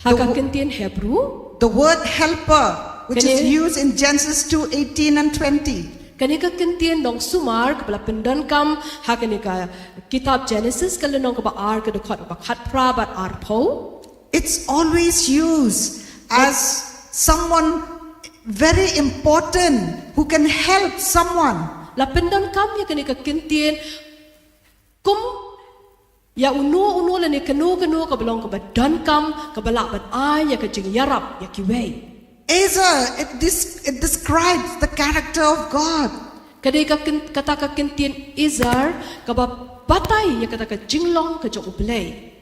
Ha the, ka wo- ktien Hebrew, the word helper, which is Kane- used in Genesis two eighteen and twenty. Kane ka ktien nongsumar kaba la pyndonkam ha kane ka kitab Genesis ka lynnong kaba ar ka dkhot kaba khatphra bad arphew. It's always used as someone very important who can help someone. La pyndonkam ïa kane ka ktien kum ïa uno uno lane kano kano kaba long kaba donkam kaba lah ban ai ïa ka jingïarap ïa kiwei. Ezer, it, dis- it describes the character of God. Ka dei ka ktien, kata ka ktien Ezer kaba batai ïa kata ka jinglong ka jong U Blei.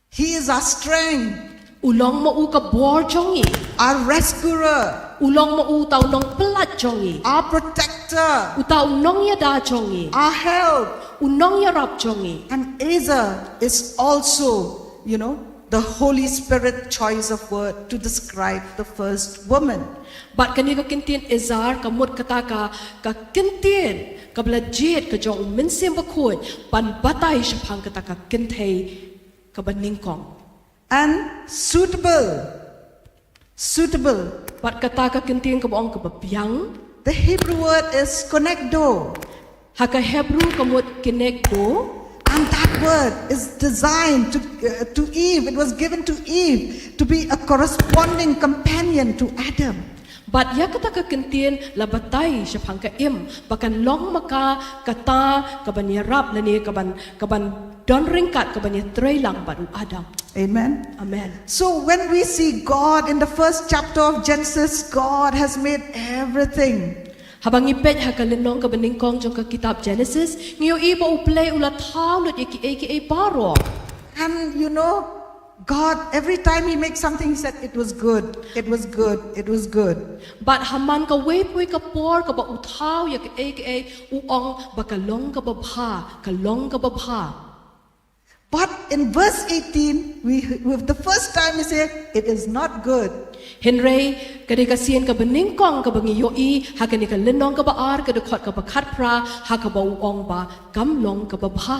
He is our strength, U long ma u ka bor jong ngi. Our rescuer, U long ma u uta u nongpyllait jong ngi. Our protector. Uta u nongïada jong ngi. Our help. U nongïarap jong ngi. And Ezer is also, you know, the Holy Spirit choice of word to describe the first woman. Bad kane ka ktien Ezer ka mut kata ka, ka ktien kaba la jied ka jong U Mynsiem Bakhuid ban batai shaphang kata ka kynthei kaba nyngkong. And suitable. Suitable. Bad kata ka ktien kaba ong kaba biang. The Hebrew word is konegdo. Ha ka Hebrew ka mut kinekdo. And that word is designed to, uh, to Eve. It was given to Eve to be a corresponding companion to Adam. Bad ïa kata ka kyntien la batai shaphang ka Im, ba kan long ma ka kata kaban ïarap lane kaban, kaban don ryngkat, kaban ïatrei lang bad u Adam. Amen. Amen. So when we see God in the first chapter of Genesis, God has made everything. Haba ngi peit ha ka lynnong kaba nyngkong jong ka kitab Genesis, ngi ïohi ba U Blei u la thaw lut ïa kiei kiei baroh. And you know, God, every time He makes something, He said, "It was good, it was good, it was good." Bad ha man kawei pa kawei ka por kaba u thaw ïa kiei kiei, u ong ba ka long kaba bha, ka long kaba bha. But in verse eighteen, we, we the first time we say, "It is not good." Hynrei ka dei ka sien kaba nyngkong kaba ngi ïohi ha kane ka lynnong kaba ar, ka dkhot kaba khatphra, ha kaba u ong ba kam long kaba bha.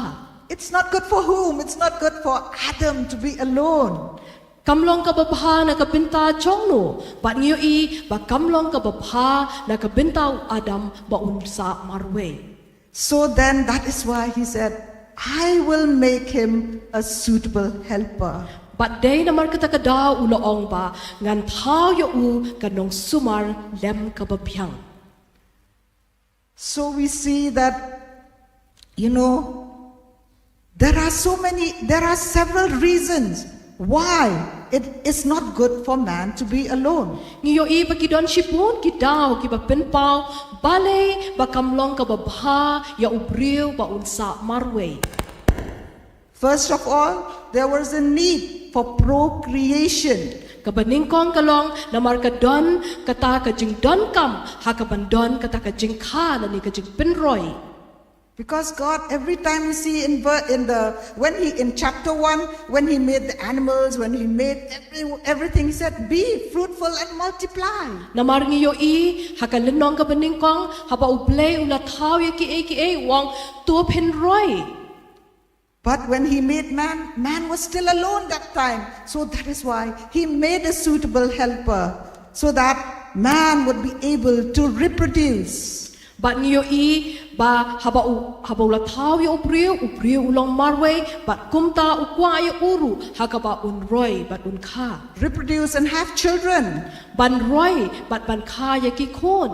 It's not good for whom? It's not good for Adam to be alone. Kam long kaba bha na ka bynta jong no, bad ngi ïohi ba kam long kaba bha na ka bynta u Adam ba un sah marwei. So then, that is why He said, "I will make him a suitable helper." Bad dei namar kata ka daw u la ong ba ngan thaw ïa u ka nongsumar lem kaba biang. So we see that, you know, there are so many, there are several reasons why it is not good for man to be alone. Ngi ïohi ba ki don shibun ki daw kiba pynpaw balei ba kam long kaba bha ïa u briew ba un sah marwei. First of all, there was a need for procreation. Kaba nyngkong ka long namar ka don kata ka jingdonkam ha kaban don kata ka jingkha lane ka jingpynroi. Because God, every time we see in, ver- in the when He in chapter one, when He made the animals, when He made every, everything, He said, "Be fruitful and multiply." Namar ngi ïohi ha ka lynnong kaba nyngkong, haba U Blei u la thaw ïa kiei kiei, u ong tup hynroi. But when He made man, man was still alone that time. So that is why He made a suitable helper, so that man would be able to reproduce. Bad ngi ïohi ba haba u, haba u la thaw ïa u briew, u briew u long marwei, bad kumta u kwah ïa u ruh ha kaba un roi bad un kha. Reproduce and have children. Ban roi bad ban kha ïa ki khun.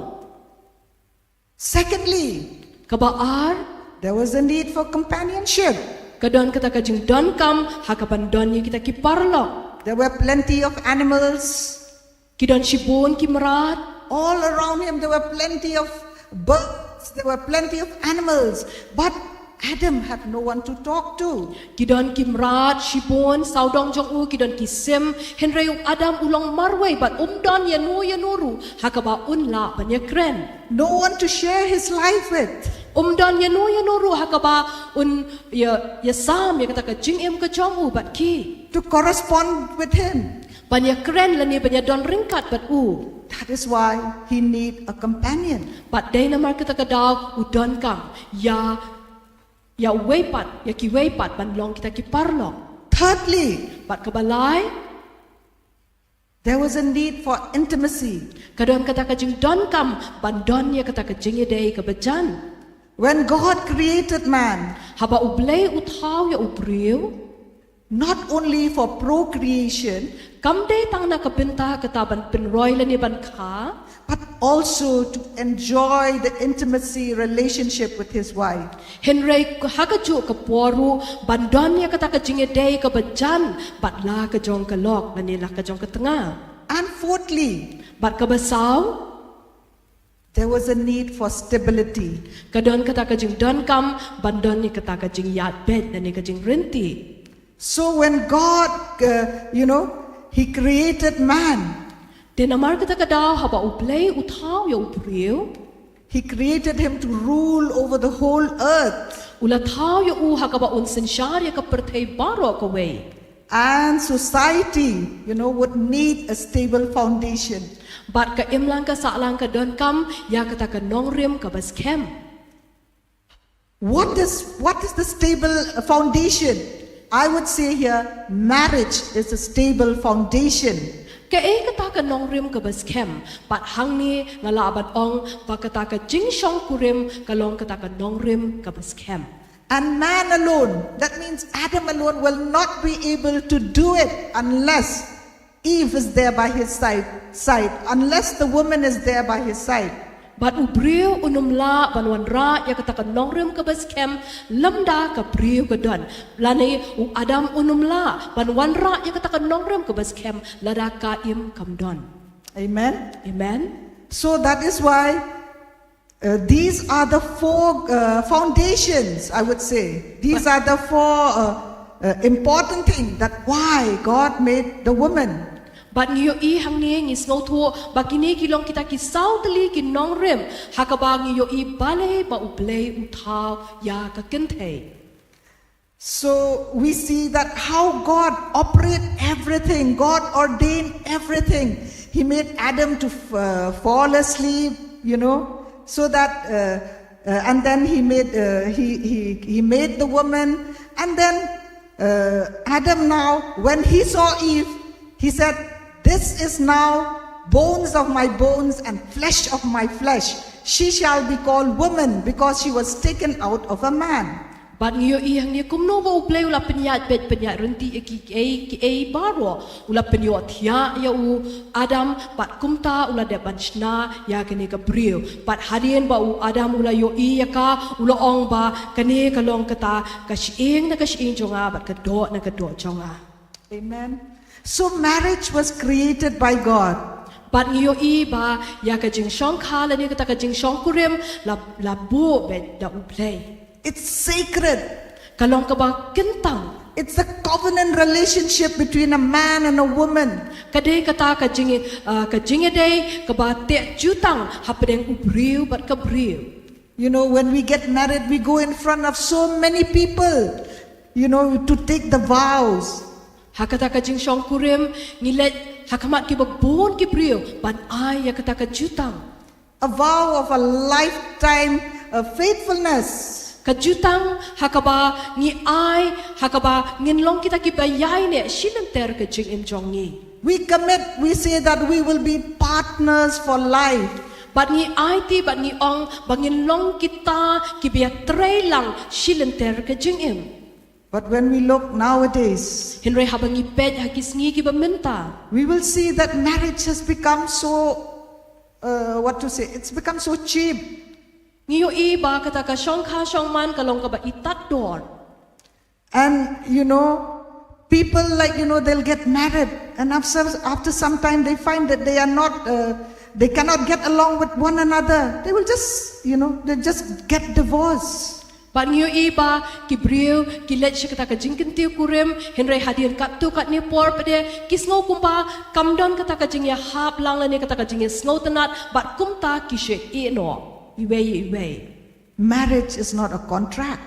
Secondly, Kaba ar, there was a need for companionship. ka don kata ka jingdonkam ha kaban don ïa kita ki paralok. There were plenty of animals. Ki don shibun ki mrad. All around him, there were plenty of birds, there were plenty of animals. But Adam had no one to talk to. Ki don ki mrad shibun sawdong jong u, ki don ki sim, hynrei u Adam u long marwei bad um don ïano ïano ruh ha kaba un lah ban ïakren. No one to share his life with. Um don ïano ïano ruh ha kaba un ïa, ïasam ïa kata ka jingim ka jong u bad ki. To correspond with him. Ban ïakren lane ban ïadon ryngkat bad u. That is why he need a companion. Bad dei namar kata ka daw u donkam ïa, ïa uwei pat, ïa kiwei pat ban long kita ki paralok. Thirdly, Bad kaba lai, there was a need for intimacy. ka don kata ka jingdonkam ban don ïa kata ka jingïadei kaba jan. When God created man, Haba U Blei u thaw ïa u briew, not only for procreation, kam dei tang na ka bynta kata ban pynroi lane ban kha, but also to enjoy the intimacy relationship with his wife. hynrei ha kajuh ka por ruh ban don ïa kata ka jingïadei kaba jan bad la ka jong ka lok lane la ka jong ka tnga. And fourthly, Bad kaba saw, there was a need for stability. ka don kata ka jingdonkam ban don ïa kata ka jingïaid beit lane ka jingryntih. So when God, uh, you know, he created man, Te namar kata ka daw haba U Blei u thaw ïa u briew, he created him to rule over the whole earth. U la thaw ïa u ha kaba un synshar ïa ka pyrthei baroh kawei. And society, you know, would need a stable foundation. Bad ka imlang ka sahlang ka donkam ïa kata ka nongrim kaba skhem. What is, what is the stable foundation? I would say here, marriage is a stable foundation. Kaei kata ka nongrim kaba skhem? Bad hangne nga lah ban ong ba kata ka jingshongkurim ka long kata ka nongrim kaba skhem. And man alone, that means Adam alone, will not be able to do it unless Eve is there by his side, side, unless the woman is there by his side. Bad u briew un ym lah ban wanrah ïa kata ka nongrim kaba skhem lymda ka briew ka don. Lane u Adam un ym lah ban wanrah ïa kata ka nongrim kaba skhem lada ka Im kam don. Amen. Amen. So that is why uh, these are the four uh, foundations, I would say. These are the four uh, uh, important things that why God made the woman. Bad ngi ïohi hangne ngi sngewthuh ba kine ki long kita ki saw tylli ki nongrim ha kaba ngi ïohi balei ba U Blei u thaw ïa ka kynthei. So we see that how God operate everything, God ordained everything. He made Adam to uh, fall asleep, you know, so that, uh, uh, and then he made uh, he, he he made the woman, and then uh, Adam now, when he saw Eve, he said, "This is now bones of my bones and flesh of my flesh. She shall be called woman because she was taken out of a man." Bad ngi ïohi hangne kumno ba U Blei u la pynïaid beit pynïaid ryntih ïa ki kiei kiei baroh. U la pynïohthiah ïa u Adam bad kumta u la dep ban shna ïa kane ka briew. Bad hadien ba u Adam u la ïohi ïa ka u la ong ba kane ka long kata ka shyieng na ka shyieng jong nga bad ka doh na ka doh jong nga. Amen. So marriage was created by God. Bad ngi ïohi ba ïa ka jingshongkha lane kata ka jingshongkurim la la buh beit da U Blei. It's sacred. Ka long kaba kyntang. It's a covenant relationship between a man and a woman. Ka dei kata ka jing uh, ka jingïadei kaba teh jutang hapdeng u briew bad ka briew. You know, when we get married, we go in front of so many people, you know, to take the vows. Ha kata ka jingshongkurim ngi leit ha khmat kiba bun ki briew ban ai ïa kata ka jutang. A vow of a lifetime of faithfulness. Ka jutang ha kaba ngi ai ha kaba ngin long kita kiba ïaineh shi lynter ka jingim jong ngi. We commit, we say that we will be partners for life. Bad ngi aiti bad ngi ong ba ngin long kita kiba ïatrei lang shi lynter ka jingim. But when we look nowadays, Hynrei haba ngi peit ha ki sngi kiba mynta, we will see that marriage has become so, uh, what to say, it's become so cheap. Ngi ïohi ba kata ka shongkha shongman ka long kaba itat dor. And, you know, people, like, you know, they'll get married. And after, after some time, they find that they are not, uh, they cannot get along with one another. They will just, you know, they just get divorced. Bad ngi ïohi ba ki briew ki leit sha kata ka jingkyntiew kurim, hynrei hadien katto katne por pat de ki sngew kumba kam don kata ka jingïahap lang lane kata ka jingïasngewtynnad bad kumta ki shu ïeh noh iwei ïa iwei. Marriage is not a contract.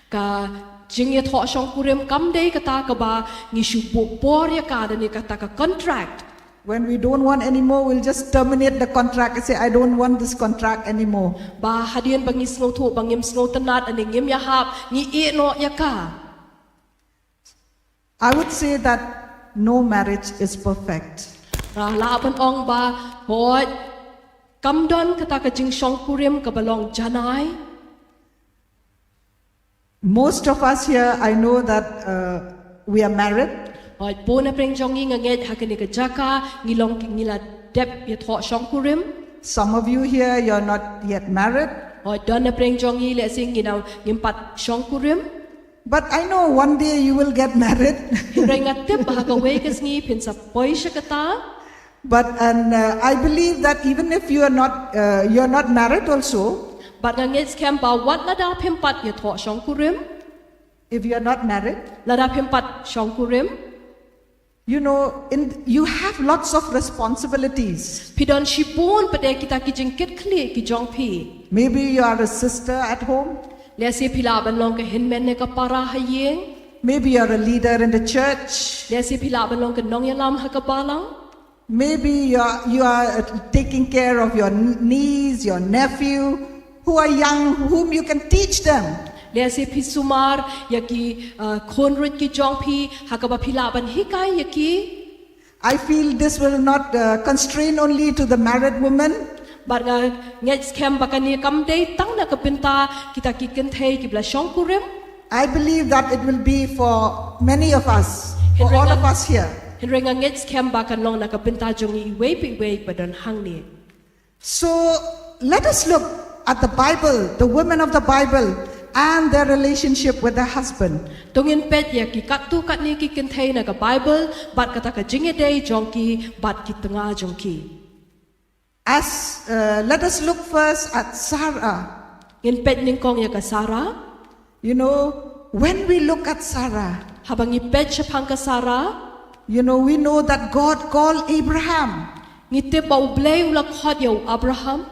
Ka jingïathoh shongkurim kam dei kata kaba ngi shu buh bor ïa ka lane kata ka contract. When we don't want anymore, we'll just terminate the contract and say, "I don't want this contract anymore." Ba hadien ba ngi sngewthuh ba ngim sngewtynnad lane ngim ïahap, ngi ïeh noh ïa ka. I would say that no marriage is perfect. Nga lah ban ong ba hooid kam don kata ka jingshongkurim kaba long janai. Most of us here, I know that uh, we are married. Hooid, bun na pdeng jong ngi nga ngeit ha kane ka jaka ngi long ngi la dep ïathoh shongkurim. Some of you here, you're not yet married. Hooid, don na pdeng jong ngi lehse ngim pat shongkurim. But I know one day you will get married. Hynrei nga tip ba ha kawei ka sngi phin sa poi sha kata. But and uh, I believe that even if you are not uh, you are not married also, Bad nga ngeit skhem ba wat lada phim pat ïathoh shongkurim, if you are not married, lada phim pat shongkurim, you know, in, you have lots of responsibilities. Phi don shibun pat de kita ki jingkitkhlieh ki jong phi. Maybe you are a sister at home. Lehse phi lah ban long ka hynmen ne ka para ha ïing. Maybe you are a leader in the church. Lehse phi lah ban long ka nongïalam ha ka balang. Maybe you are, you are uh, taking care of your niece, your nephew, who are young, whom you can teach them. Lehse phi sumar ïa ki uh, khun ruh ki jong phi ha kaba phi lah ban hikai ïa ki. I feel this will not uh, constrain only to the married women. Bad nga ngeit skhem ba kane kam dei tang na ka bynta kita ki kynthei ki ba la shongkurim. I believe that it will be for many of us, for all of us here. Hynrei nga ngeit skhem ba kan long na ka bynta jong ngi iwei pa iwei ba don hangne. So let us look at the Bible, the women of the Bible, and their relationship with their husband. To ngin peit ïa ki katto katne ki kynthei na ka Bible bad kata ka jingïadei jong ki bad ki tnga jong ki. As uh, let us look first at Sarah. Ngin peit nyngkong ïa ka Sarah. You know, when we look at Sarah, Haba ngi peit shaphang ka Sarah, you know, we know that God called Abraham. Ngi tip ba U Blei u la khot ïa u Abraham.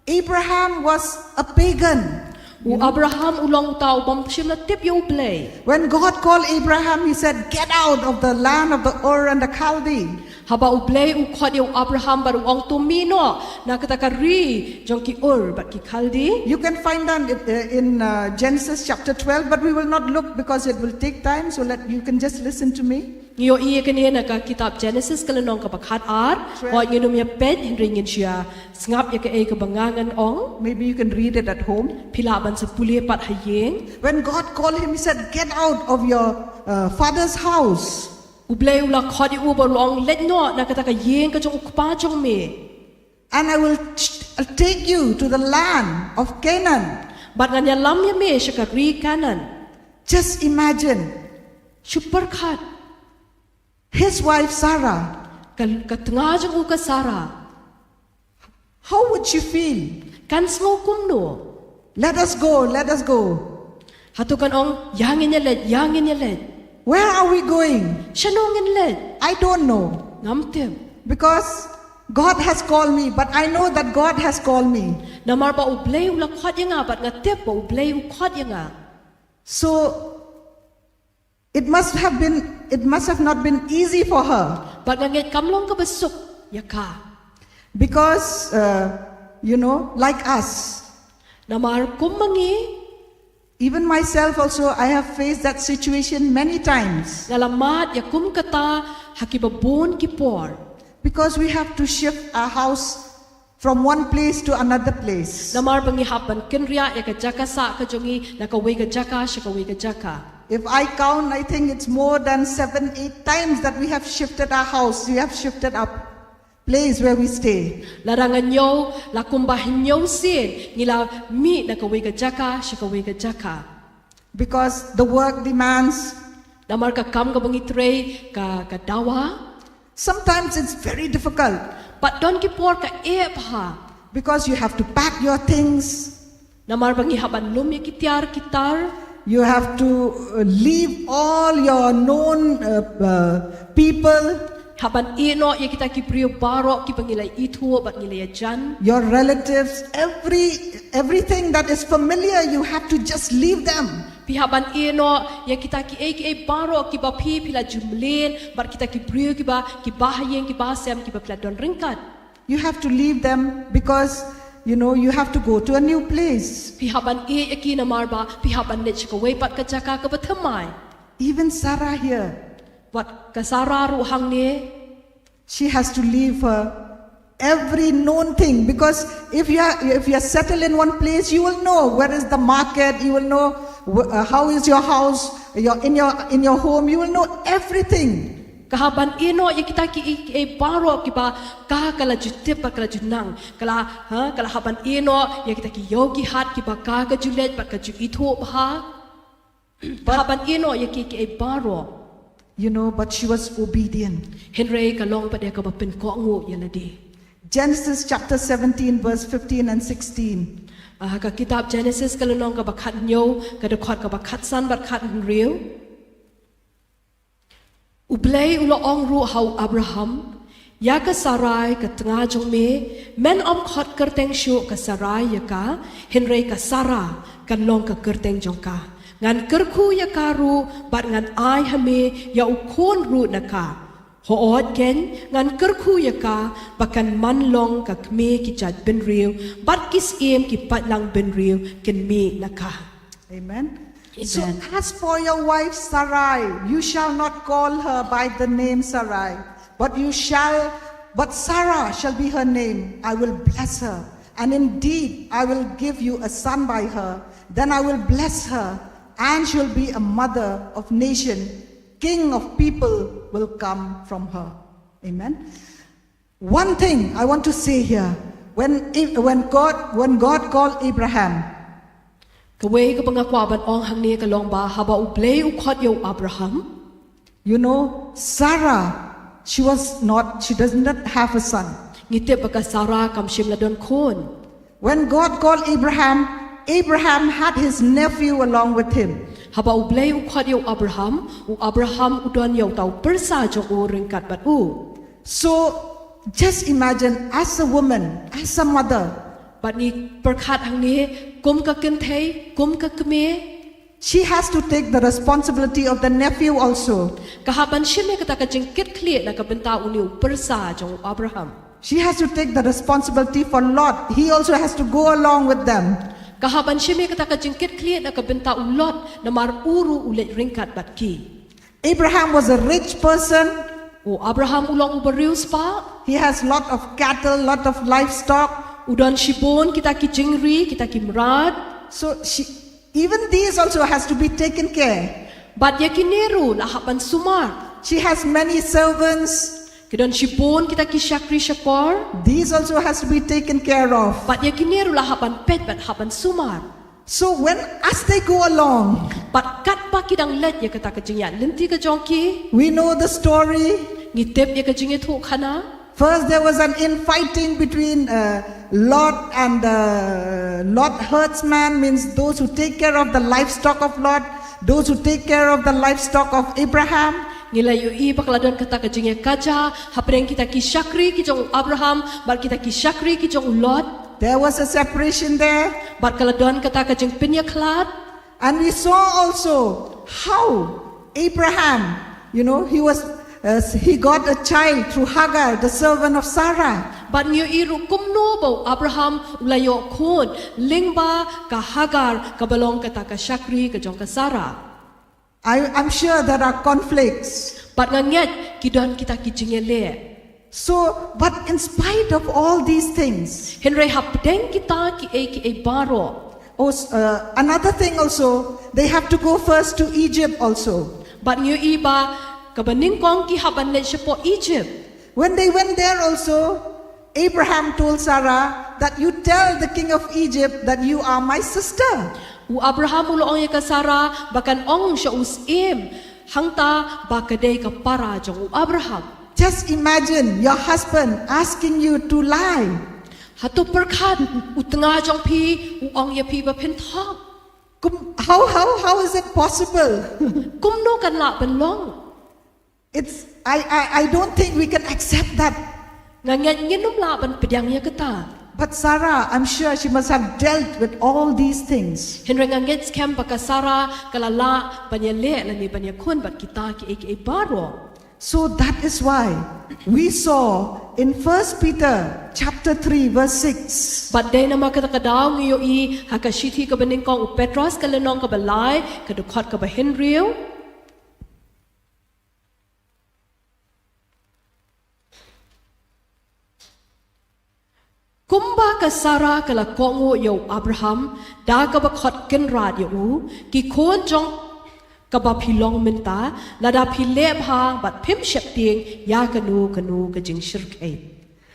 Abraham was a pagan. U Abraham u long uta u bym shym la tip ïa U Blei. When God called Abraham, he said, "Get out of the land of the Ur and the Chaldees." Haba U Blei u khot ïa u Abraham bad u ong, to mih noh na kata ka ri jong ki Ur bad ki Khaldi. You can find that in uh, Genesis chapter twelve, but we will not look because it will take time, so let you can just listen to me. Ngi ïohi ïa kane na ka kitab Genesis ka lynnong kaba khat ar. Hooid ngin ym ïa peit hynrei ngin shu ïa sngap ïa kaei kaba nga ngan ong. Maybe you can read it at home. Phi lah ban sa pule pat ha ïing. When God called him, he said, "Get out of your uh, father's house." U Blei u la khot ïa u bad u ong, leit noh na kata ka ïing ka jong u kpa jong me. And I will t- take you to the land of Canaan. Bad ngan ïalam ïa me sha ka ri Kanaan. Just imagine. Shu pyrkhat. His wife Sarah. Ka, ka tnga jong u ka Sarah. How would she feel? Kan sngew kumno? Let us go, let us go. Hato kan ong, ïa ngin ïa leit, ïa ngin ïa leit. Where are we going? Shano ngin leit? I don't know. Ngam tip. Because God has called me, but I know that God has called me. Namar ba U Blei u la khot ïa nga, bad nga tip ba U Blei u khot ïa nga. So It must have been it must have not been easy for her. Bad nga ngeit kam long kaba suk ïa ka. Because uh, you know, like us. Namar kum ma ngi. Even myself also, I have faced that situation many times. Nga la mad ïa kum kata ha kiba bun ki por. Because we have to shift our house from one place to another place. Namar ba ngi hap ban kynriah ïa ka jaka sah ka jong ngi na kawei ka jaka sha kawei ka jaka. If I count, I think it's more than seven, eight times that we have shifted our house, we have shifted our place where we stay. Lada nga ñiew, la kumba hynñiew sien ngi la mih na kawei ka jaka sha kawei ka jaka. Because the work demands. Namar ka kam kaba ngi trei ka, ka dawa. Sometimes it's very difficult. Bad don ki por ka eh bha. Because you have to pack your things. Namar ba ngi hap ban lum ïa ki tiar ki tar. You have to uh, leave all your known uh, uh, people. Hap ban ïeh noh ïa kita ki briew baroh kiba ngi la ithuh bad ngi la ïajan. Your relatives, every everything that is familiar, you have to just leave them. Phi hap ban ïeh noh ïa kita kiei kiei baroh kiba phi phi la ju mlien bad kita ki briew kiba kiba ha ïing kiba ha sem kiba phi la don ryngkat. You have to leave them because you know you have to go to a new place. Phi hap ban ïeh ïa ki namar ba phi hap ban leit sha kawei pat ka jaka kaba thymmai. Even Sarah here. Wat ka Sarah ruh hangne. She has to leave her every known thing, because if you are if you are settled in one place, you will know where is the market, you will know wh- uh, how is your house, your in your in your home, you will know everything. Ka hap ban ïeh noh ïa kita ki ei ki ei baroh kiba ka ka la ju tip bad ka la ju nang. Ka la ha ka la hap ban ïeh noh ïa kita ki ïew ki hat kiba ka ka ju leit bad ka ju ithuh bha. Ka hap ban ïeh noh ïa ki ki ei baroh. You know, but she was obedient. Hynrei ka long pat ïa kaba pynkohnguh ïa lade. Genesis chapter seventeen, verse fifteen and sixteen. Ah, ha ka kitab Genesis ka lynnong kaba khathynñiew, ka dkhot kaba khatsan bad khathynriew. U Blei u la ong ruh ha u Abraham, ïa ka Sarai ka tnga jong me, men ym khot kyrteng shuh ka Sarai ïa ka, hynrei ka Sarah kan long ka kyrteng jong ka. Ngan kyrkhu ïa ka ruh bad ngan ai ha me ïa u khun ruh na ka. Hooid keiñ, ngan kyrkhu ïa ka ba kan man long ka kmie ki jait bynriew, bad ki syiem ki paidlang bynriew kin mih na ka. Amen. So as for your wife Sarai, you shall not call her by the name Sarai. But you shall, but Sarah shall be her name. I will bless her. And indeed, I will give you a son by her. Then I will bless her, and she'll be a mother of nation. King of people will come from her. Amen. One thing I want to say here. When, when God, when God called Abraham, Kawei kaba nga kwah ban ong hangne ka long ba haba U Blei u khot ïa u Abraham. You know, Sarah, she was not, she does not have a son. Ngi tip ba ka Sarah kam shym la don khun. When God called Abraham, Abraham had his nephew along with him. Haba U Blei u khot ïa u Abraham, u Abraham u don ïa uta u pyrsa jong u ryngkat bad u. So, just imagine, as a woman, as a mother, Bad ngi pyrkhat hangne, kum ka kynthei, kum ka kmie, she has to take the responsibility of the nephew also. Ka hap ban shim ïa kata ka jingkitkhlieh na ka bynta une u pyrsa jong u Abraham. She has to take the responsibility for Lot. He also has to go along with them. Ka hap ban shim ïa kata ka jingkitkhlieh na ka bynta u Lot, namar u ruh u leit ryngkat bad ki. Abraham was a rich person. U Abraham u long uba riewspah. He has lot of cattle, lot of livestock. U don shibun kita ki jingri, kita ki mrad. So she, even these also has to be taken care. Bad ïa kine ruh la hap ban sumar. She has many servants. Ki don shibun kita ki shakri shakor. These also has to be taken care of. Bad ïa kine ruh la hap ban peit bad hap ban sumar. So when, as they go along, Bad katba ki dang leit ïa kata ka jingïaid lynti ka jong ki, we know the story. Ngi tip ïa ka jingïathuhkhana. First, there was an infighting between, uh, Lot and the Lot herdsman, means those who take care of the livestock of Lot, those who take care of the livestock of Abraham. Ngi la ïohi ba ka la don kata ka jingïakajia hapdeng kita ki shakri ki jong u Abraham bad kita ki shakri ki jong u Lot. There was a separation there. Bad ka la don kata ka jingpynïakhlad. And we saw also how Abraham, you know, he was, uh, he got a child through Hagar, the servant of Sarah. Bad ngi ïohi ruh kumno ba u Abraham u la ïoh khun lyngba ka Hagar kaba long kata ka shakri ka jong ka Sarah. I, I'm sure there are conflicts. Bad nga ngeit ki don kita ki jingïaleh. So, but in spite of all these things, Hynrei hapdeng kita kiei kiei baroh. Oh, s-, uh, another thing also, they have to go first to Egypt also. Bad ngi ïohi ba kaba nyngkong ki hap ban leit shapoh Egypt. When they went there also, Abraham told Sarah that, "You tell the king of Egypt that you are my sister." U Abraham u la ong ïa ka Sarah ba kan ong sha u syiem hangta ba ka dei ka para jong u Abraham. Just imagine your husband asking you to lie. Hato pyrkhat u tnga jong phi u ong ïa phi ba phin thok. Kum-, how, how, how is it possible? Kumno kan lah ban long? It's, I, I, I don't think we can accept that. Nga ngeit ngin ym lah ban pdiang ïa kata. But Sarah, I'm sure she must have dealt with all these things. Hynrei nga ngeit skhem ba ka Sarah ka la lah ban ïaleh lane ban ïakhun bad kita kiei kiei baroh. So that is why we saw in First Peter chapter three verse six. Bad dei namar kata ka daw ngi ïohi ha ka shithi kaba nyngkong u Petros ka lynnong kaba lai ka dkhot kaba hynriew. Kumba ka Sarah ka la kohnguh ïa u Abraham da kaba khot kynrad ïa u, ki khun jong kaba phi long mynta, lada phi leh bha bad phim sheptieng ïa kano kano ka jingshyrkhei.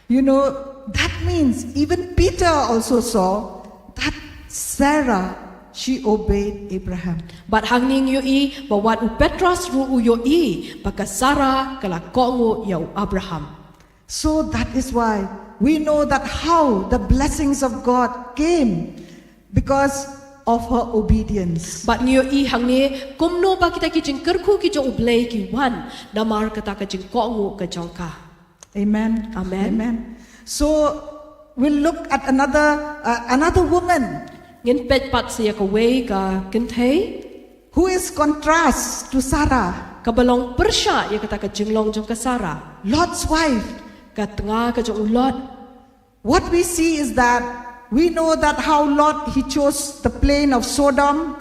You know, that means even Peter also saw that Sarah, she obeyed Abraham. Bad hangne ngi ïohi ba wat u Petros ruh u ïohi ba ka Sarah ka la kohnguh ïa u Abraham. So that is why we know that how the blessings of God came because of her obedience. Bad ngi ïohi hangne kumno ba kita ki jingkyrkhu ki jong U Blei ki wan namar kata ka jingkohnguh ka jong ka. Amen. Amen. Amen. So we'll look at another, uh, another woman. Ngin peit pat sa ïa kawei ka kynthei. Who is contrast to Sarah? Kaba long pyrshah ïa kata ka jinglong jong ka Sarah. Lot's wife. Ka tnga ka jong u Lot. What we see is that we know that how Lot, he chose the plain of Sodom.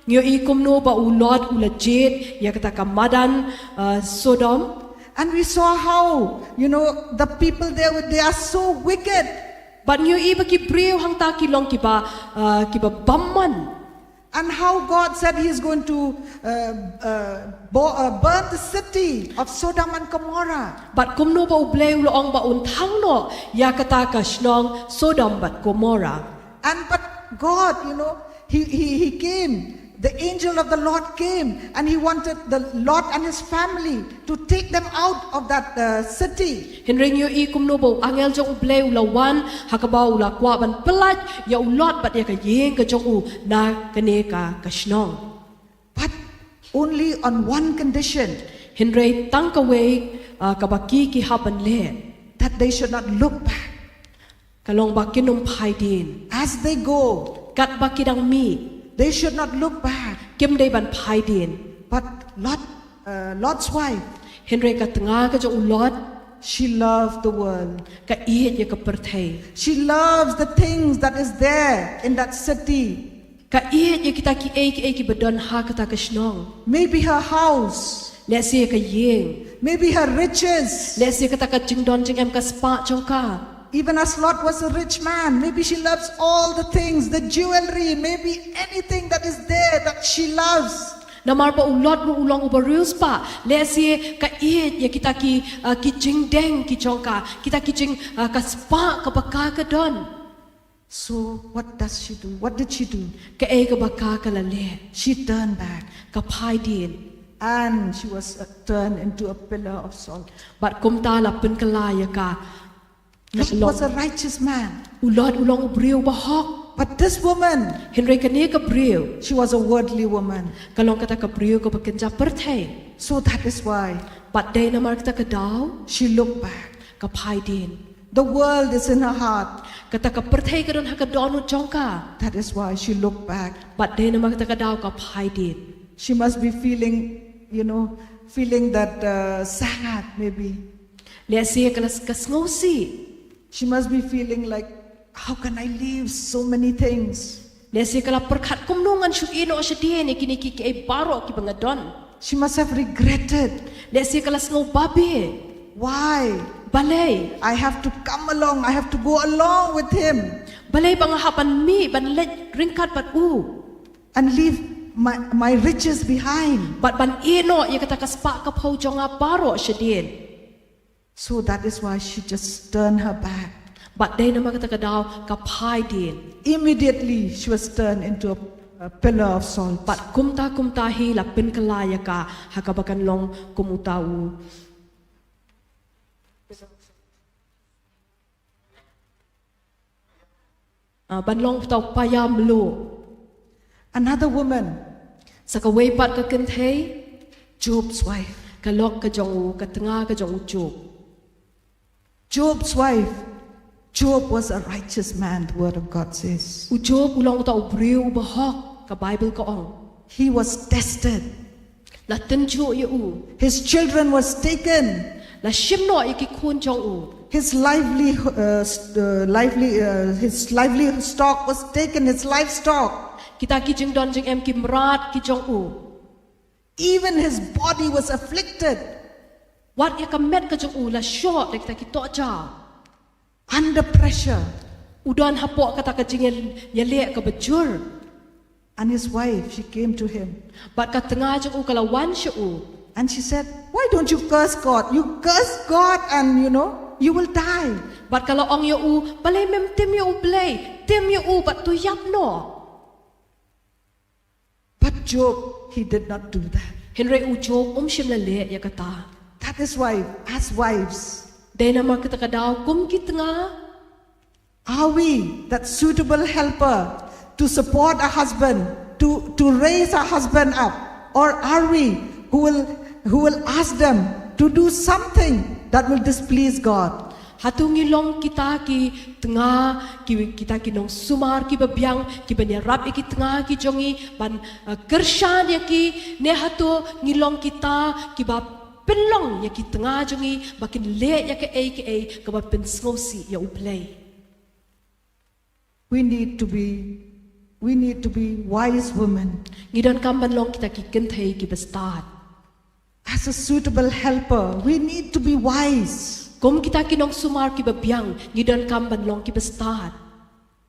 Ngi ïohi kumno ba u Lot u la jied ïa kata ka madan, uh, Sodom. And we saw how, you know, the people there, were- they are so wicked. Bad ngi ïohi ba ki briew hangta ki long kiba uh, kiba bymman. And how God said He is going to uh, uh, bo- uh, burn the city of Sodom and Gomorrah. Bad kumno ba U Blei u la ong ba un thang noh ïa kata ka shnong Sodom bad Gomorrah. And but God, you know, He, he, he came. The angel of the Lord came and He wanted the Lot and his family to take them out of that uh, city. Hynrei ngi ïohi kumno ba u angel jong U Blei u la wan ha kaba u la kwah ban pyllait ïa u Lot bad ïa ka ïing ka jong u na kane ka ka shnong. But only on one condition, Hynrei tang kawei uh, kaba ki ki hap ban leh. That they should not look back. Ka long ba kin ym phai dien. As they go, Katba ki dang mih, they should not look back. kim dei ban phai dien. But Lot, uh, Lot's wife, Hynrei ka tnga ka jong u Lot, she loved the world. ka ïeit ïa ka pyrthei. She loves the things that is there in that city. Ka ïeit ïa kita kiei kiei kiba don ha kata ka shnong. Maybe her house, Lehse ka ïing. Maybe her riches. Lehse kata ka jingdon jingem ka spah jong ka. Even as Lot was a rich man, maybe she loves all the things, the jewelry, maybe anything that is there that she loves. Namar ba u Lot ruh u long uba riewspah. Lehse ka ïeit ïa kita ki uh, ki jingdeng ki jong ka, kita ki jing uh, ka spah kaba ka ka don. So what does she do? What did she do? Kaei kaba ka ka la leh? She turned back. Ka phai dien. And she was uh, turned into a pillar of salt. Bad kumta la pynkylla ïa ka. Lot was a righteous man. U Lot u long u briew ba hok. But this woman, Hynrei kane ka briew, she was a worldly woman. Ka long kata ka briew kaba kynja pyrthei. So that is why. Bad dei namar kata ka daw. She looked back. Ka phai dien. The world is in her heart. Kata ka pyrthei ka don ha ka dohnud jong ka. That is why she looked back. Bad dei namar kata ka daw ka phai dien. She must be feeling, you know, feeling that uh, sad maybe. Lehse ka la ka sngewsih. She must be feeling like, how can I leave so many things? Lehse ka la pyrkhat kumno ngan shu ïeh noh shadien ïa kine ki kiei baroh kiba nga don. She must have regretted. Lehse ka la sngew babe. Why? Balei? I have to come along. I have to go along with him. Balei ba nga hap ban mih ban leit ryngkat bad u. And leave my, my riches behind. Bad ban ïeh noh ïa kata ka spah ka phew jong nga baroh shadien. So that is why she just turned her back. Bad dei namar kata ka daw ka phai dien. Immediately she was turned into a, a pillar of salt. Bad kumta kumta hi la pynkylla ïa ka ha kaba kan long kum uta u. Ah, ban long uta u paia mluh. Another woman, Sa kawei pat ka kynthei, Job's wife. Ka lok ka jong u, ka tnga ka jong u Job. Job's wife. Job was a righteous man, the word of God says. U Job u long uta u briew uba hok, ka Bible ka ong. He was tested. La tynjuh ïa u. His children was taken. La shim noh ïa ki khun jong u. His lively, uh, st- uh, lively, uh, his lively stock was taken. His livestock. Kita ki jingdon jingem ki mrad ki jong u. Even his body was afflicted. Wat ïa ka met ka jong u la shoh da kita ki tohjaw. Under pressure. U don hapoh kata ka jingïaleh kaba jur. And his wife, she came to him. Bad ka tnga jong u ka la wan sha u. And she said, why don't you curse God? You curse God and, you know, you will die. Bad ka la ong ïa u, balei mem tim ïa u Blei, tim ïa u bad to ïap noh. But Job, he did not do that. Hynrei u Job um shym la leh ïa kata. That is why, as wives, Dei namar kata ka daw kum ki tnga, are we that suitable helper to support a husband, to, to raise a husband up? Or are we who will, who will ask them to do something that will displease God? Hato ngi long kita ki tnga, ki, kita ki nongsumar kiba biang, kiban ïarap ïa ki tnga ki jong ngi ban uh, kyrshan ïa ki, ne hato ngi long kita kiba pynlong ïa ki tnga jong ngi ba kin leh ïa kaei kaei kaba pynsngewsih ïa U Blei. We need to be, we need to be wise women. Ngi donkam ban long kita ki kynthei kiba stad. As a suitable helper. We need to be wise. Kum kita ki nongsumar kiba biang, ngi donkam ban long kiba stad.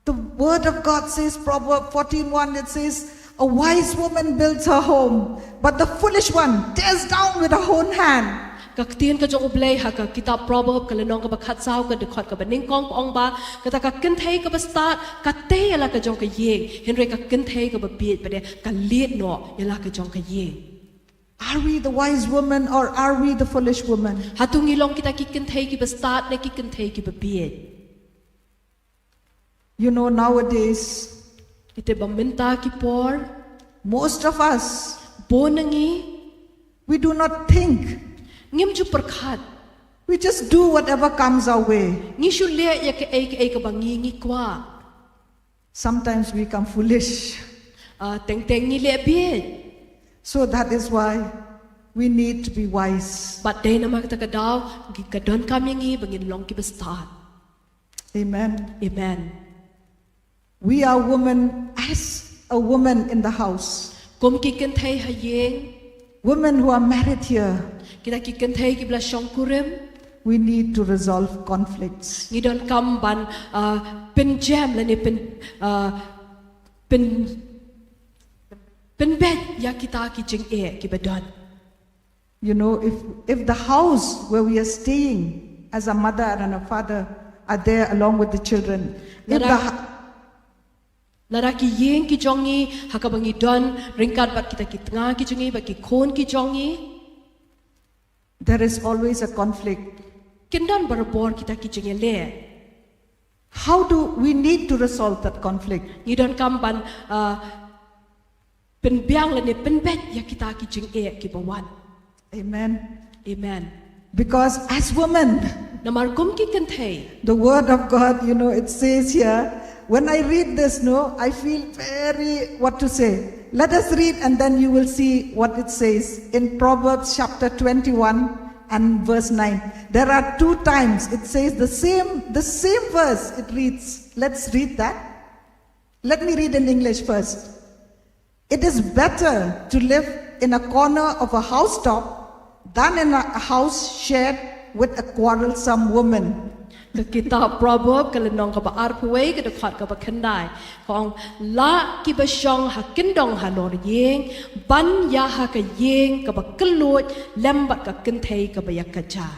The word of God says, Proverb fourteen one, it says, "A wise woman builds her home, but the foolish one tears down with her own hand." Ka ktien ka jong U Blei ha ka kitab Proverb ka lynnong kaba khatsaw ka dkhot kaba nyngkong ka ong ba, kata ka kynthei kaba stad ka tei ïa la ka jong ka ïing, hynrei ka kynthei kaba bieit pat de ka lied noh ïa la ka jong ka ïing. Are we the wise woman or are we the foolish woman? Hato ngi long kita ki kynthei kiba stad ne ki kynthei kiba bieit? You know, nowadays, ite ba mynta ki por, most of us, bun na ngi, we do not think. Ngim ju pyrkhat. We just do whatever comes our way. Ngi shu leh ïa kaei kaei kaba ngi ngi kwah. Sometimes we become foolish. Ah, teng teng ngi leh bieit. So that is why we need to be wise. Bad dei namar kata ka daw, ngi ka donkam ïa ngi ba ngin long kiba stad. Amen. Amen. We are women, as a woman in the house. Kum ki kynthei ha ïing. Women who are married here. Kita ki kynthei kiba la shong kurim. We need to resolve conflicts. Ngi donkam ban, ah, pynjem lane pyn, ah, pyn, pynbeit ïa kita ki jingeh kiba don. You know, if, if the house where we are staying as a mother and a father are there along with the children, if the Lada, ha- lada ki ïing ki jong ngi ha kaba ngi don ryngkat bad kita ki tnga ki jong ngi, bad ki khun ki jong ngi, there is always a conflict. Kin don barabor kita ki jingïaleh. How do we need to resolve that conflict? Ngi donkam ban, ah, pynbiang lane pynbeit ïa kita ki jingeh kiba wan. Amen. Amen. Because as women, namar kum ki kynthei, the word of God, you know, it says here, when I read this, no, I feel very, what to say. Let us read and then you will see what it says in Proverbs chapter twenty-one and verse nine. There are two times it says the same, the same verse it reads. Let's read that. Let me read in English first. "It is better to live in a corner of a housetop than in a house shared with a quarrelsome woman." Ka kitab Proverb ka lynnong kaba arphew wei ka dkhot kaba khyndai ka ong, lah kiba shong ha kyndong halor ïing ban ïa ha ka ïing kaba kylluid lem bad ka kynthei kaba ïakajia.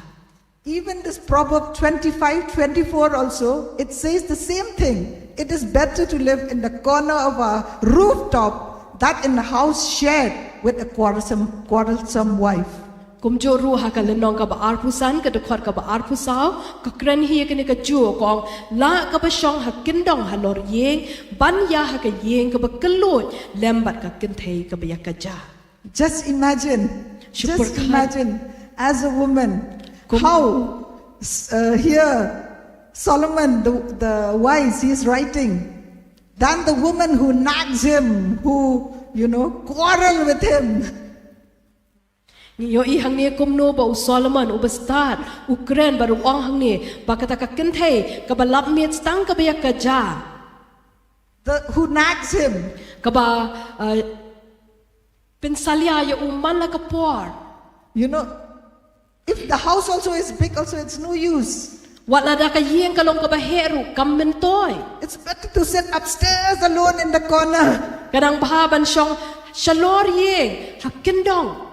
Even this Proverb twenty-five twenty-four also, it says the same thing. "It is better to live in the corner of a rooftop than in a house shared with a quarrelsome, quarrelsome wife." Kumjuh ruh ha ka lynnong kaba arphew san ka dkhot kaba arphew saw ka kren hi ïa kane kajuh, ka ong, lah kaba shong ha kyndong halor ïing ban ïa ha ka ïing kaba kylluid lem bad ka kynthei kaba ïakajia. Just imagine, just imagine, as a woman, how, uh, here Solomon, the, the wise, he is writing, than the woman who nags him, who, you know, quarrel with him. Ngi ïohi hangne kumno ba u Solomon u bastad u kren bad u ong hangne ba kata ka kynthei kaba lap miet tang kaba ïakajia. The, who nags him. Kaba, uh, pynsalia ïa u man la ka por. You know, if the house also is big, also it's no use. Wat lada ka ïing ka long kaba heh ruh kam myntoi. It's better to sit upstairs alone in the corner. Ka dang bha ban shong shalor ïing ha kyndong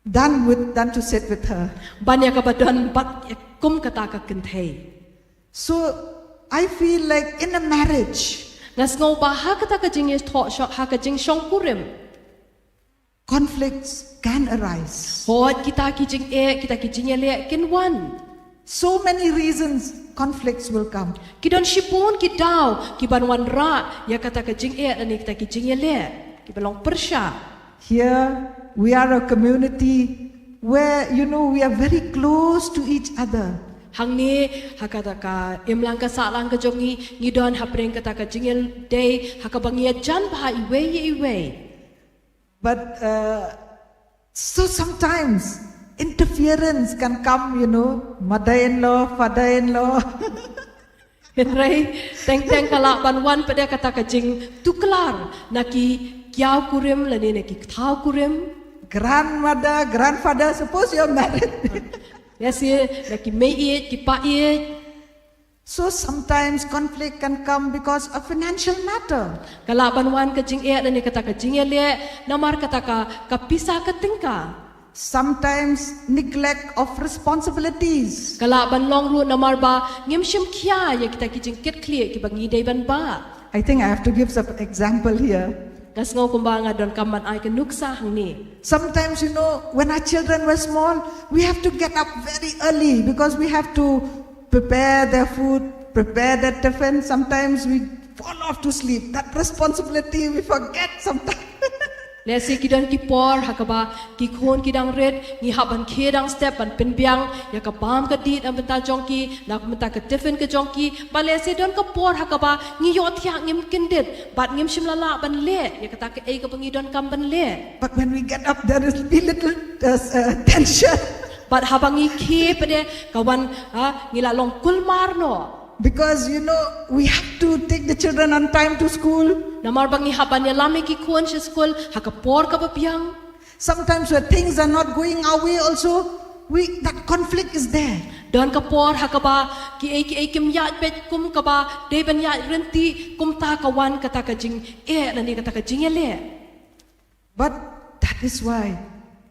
than with, than to sit with her. Ban ïa kaba don bad ïa kum kata ka kynthei. So I feel like in a marriage, nga sngew ba ha kata ka jingïathoh shong, ha ka jingshong kurim, conflicts can arise. Hooid, kita ki jingeh, kita ki jingïaleh kin wan. So many reasons conflicts will come. Ki don shibun ki daw kiban wanrah ïa kata ka jingeh lane kita ki jingïaleh kiba long pyrshah. Here we are a community where, you know, we are very close to each other. Hangne ha kata ka imlang ka sahlang ka jong ngi, ngi don hapdeng kata ka jingïadei ha kaba ngi ïajan bha iwei ïa iwei. But, uh, so sometimes interference can come, you know, mother-in-law, father-in-law. Hynrei teng teng ka lah ban wan pat de kata ka jingtuklar na ki kiaw kurim lane na ki kthaw kurim. Grandmother, grandfather, suppose you're married. Lehse na ki mei ïeit, ki pa ïeit. So sometimes conflict can come because of financial matter. Ka lah ban wan ka jingeh lane kata ka jingïaleh namar kata ka, ka pisa ka tyngka. Sometimes neglect of responsibilities. Ka lah ban long ruh namar ba ngim shim khia ïa kita ki jingkitkhlieh kiba ngi dei ban bah. I think I have to give some example here. Nga sngew kumba nga donkam ban ai ka nuksa hangne. Sometimes, you know, when our children were small, we have to get up very early because we have to prepare their food, prepare their tiffin. Sometimes we fall off to sleep. That responsibility we forget sometimes. Lehse ki don ki por ha kaba ki khun ki dang rit, ngi hap ban khie dang step ban pynbiang ïa ka bam ka dih na bynta jong ki, na bynta ka tiffin ka jong ki. Bad lehse don ka por ha kaba ngi ïohthiah, ngim kyndit bad ngim shym la lah ban leh ïa kata kaei kaba ngi donkam ban leh. But when we get up, there will be little uh, uh, tension. Bad haba ngi khie pat de ka wan, ha, ngi la long kulmar noh. Because, you know, we have to take the children on time to school. Namar ba ngi hap ban ïalam ïa ki khun sha skul ha ka por kaba biang. Sometimes when things are not going our way also, we, that conflict is there. Don ka por ha kaba kiei kiei kim ïaid beit kum kaba dei ban ïaid ryntih, kumta ka wan kata ka jingeh lane kata ka jingïaleh. But that is why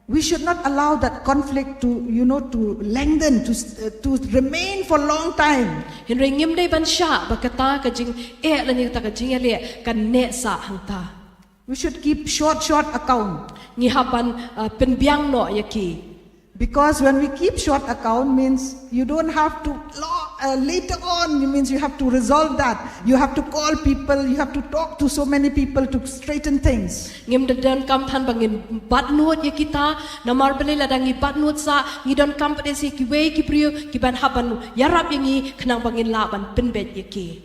we should not allow that conflict to, you know, to lengthen, to, uh, to remain for a long time. Hynrei ngim dei ban shah ba kata ka jingeh lane kata ka jingïaleh kan neh sah hangta. We should keep short, short account. Ngi hap ban, uh, pynbiang noh ïa ki. Because when we keep short account means you don't have to, lo- uh, later on, it means you have to resolve that. You have to call people, you have to talk to so many people to straighten things. Ngim da donkam than ba ngin bat nud ïa kita, namar balei lada ngi bat nud sah, ngi donkam pat de sa kiwei ki briew kiban hap ban ïarap ïa ngi khnang ba ngin lah ban pynbeit ïa ki.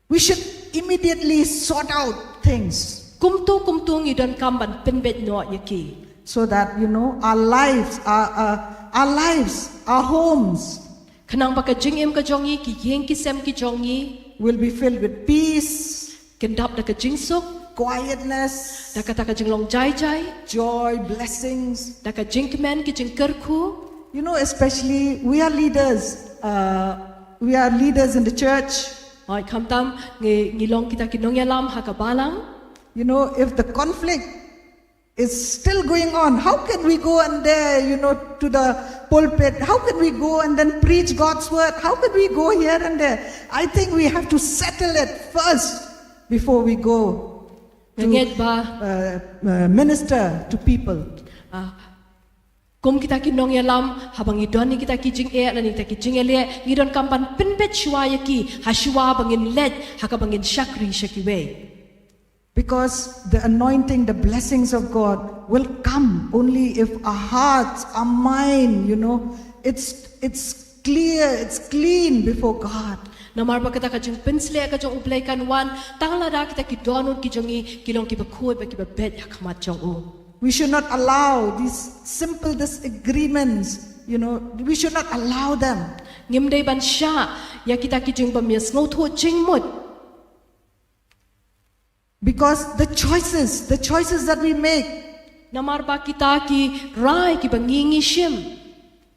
We should immediately sort out things. Kumto kumto ngi donkam ban pynbeit noh ïa ki. So that, you know, our lives, our, our, our lives, our homes Khnang ba ka jingim ka jong ngi, ki ïing ki sem ki jong ngi, will be filled with peace, kin dap da ka jingsuk, quietness, da kata ka jinglong jai jai, joy, blessings. Da ka jingkmen, ki jingkyrkhu. You know, especially we are leaders. Uh, we are leaders in the church. Hooid, khamtam ngi, ngi long kita ki nongïalam ha ka balang. You know, if the conflict is still going on, how can we go and there, you know, to the pulpit? How can we go and then preach God's word? How can we go here and there? I think we have to settle it first before we go to Ngeit ba, uh, uh, minister to people. Ah, kum kita ki nongïalam, haba ngi don ïa kita ki jingeh lane kita ki jingïaleh, ngi donkam ban pynbeit shuwa ïa ki ha shuwa ba ngin leit ha kaba ngin shakri sha kiwei. Because the anointing, the blessings of God will come only if our hearts, our mind, you know, it's it's clear, it's clean before God. Namar ba kata ka jingpynsleh ka jong U Blei kan wan tang lada kita ki dohnud ki jong ngi ki long kiba khuid bad kiba beit ha khmat jong u. We should not allow these simple disagreements, you know, we should not allow them. Ngim dei ban shah ïa kita ki jingbym ïasngewthuh jingmut. Because the choices, the choices that we make, namar ba kita ki rai kiba ngi ngi shim,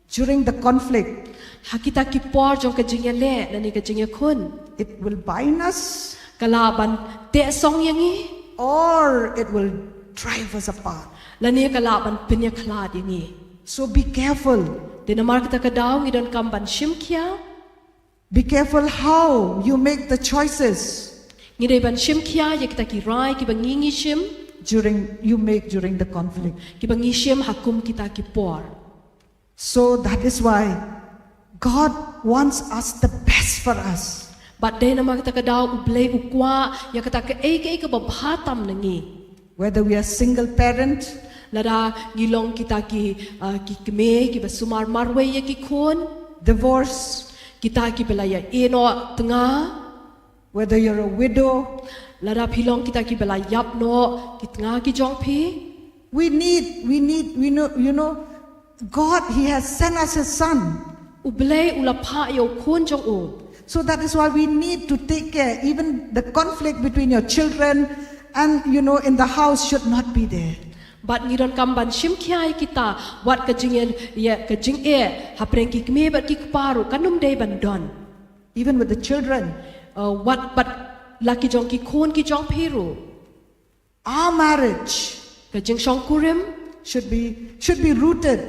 during the conflict, ha kita ki por jong ka jingïaleh lane ka jingïakhun, it will bind us, ka lah ban teh song ïa ngi, or it will drive us apart. Lane ka lah ban pynïakhlad ïa ngi. So be careful. Te namar kata ka daw ngi donkam ban shim khia. Be careful how you make the choices. Ngi dei ban shim khia ïa kita ki rai kiba ngi ngi shim, During you make during the conflict. Kiba ngi shim ha kum kita ki por. So that is why God wants us the best for us. Bad dei namar kata ka daw U Blei u kwah ïa kata kaei kaei kaba bha tam na ngi. Whether we are single parent, lada ngi long kita ki, uh, ki kmie kiba sumar marwei ïa ki khun, divorce, kita kiba la ïa ïehnoh tnga, whether you're a widow, lada phi long kita kiba la ïap noh ki tnga ki jong phi. We need, we need, we know, you know, God, He has sent us His Son. U Blei u la phah ïa u khun jong u. So that is why we need to take care. Even the conflict between your children and, you know, in the house should not be there. Bad ngi donkam ban shim khia ïa kita, wat ka jingeh, ïa ka jingeh hapdeng ki kmie bad ki kpa ruh kan ym dei ban don. Even with the children, Uh, wat bad la ki jong ki khun ki jong phi ruh. Our marriage Ka jingshongkurim should be, should be rooted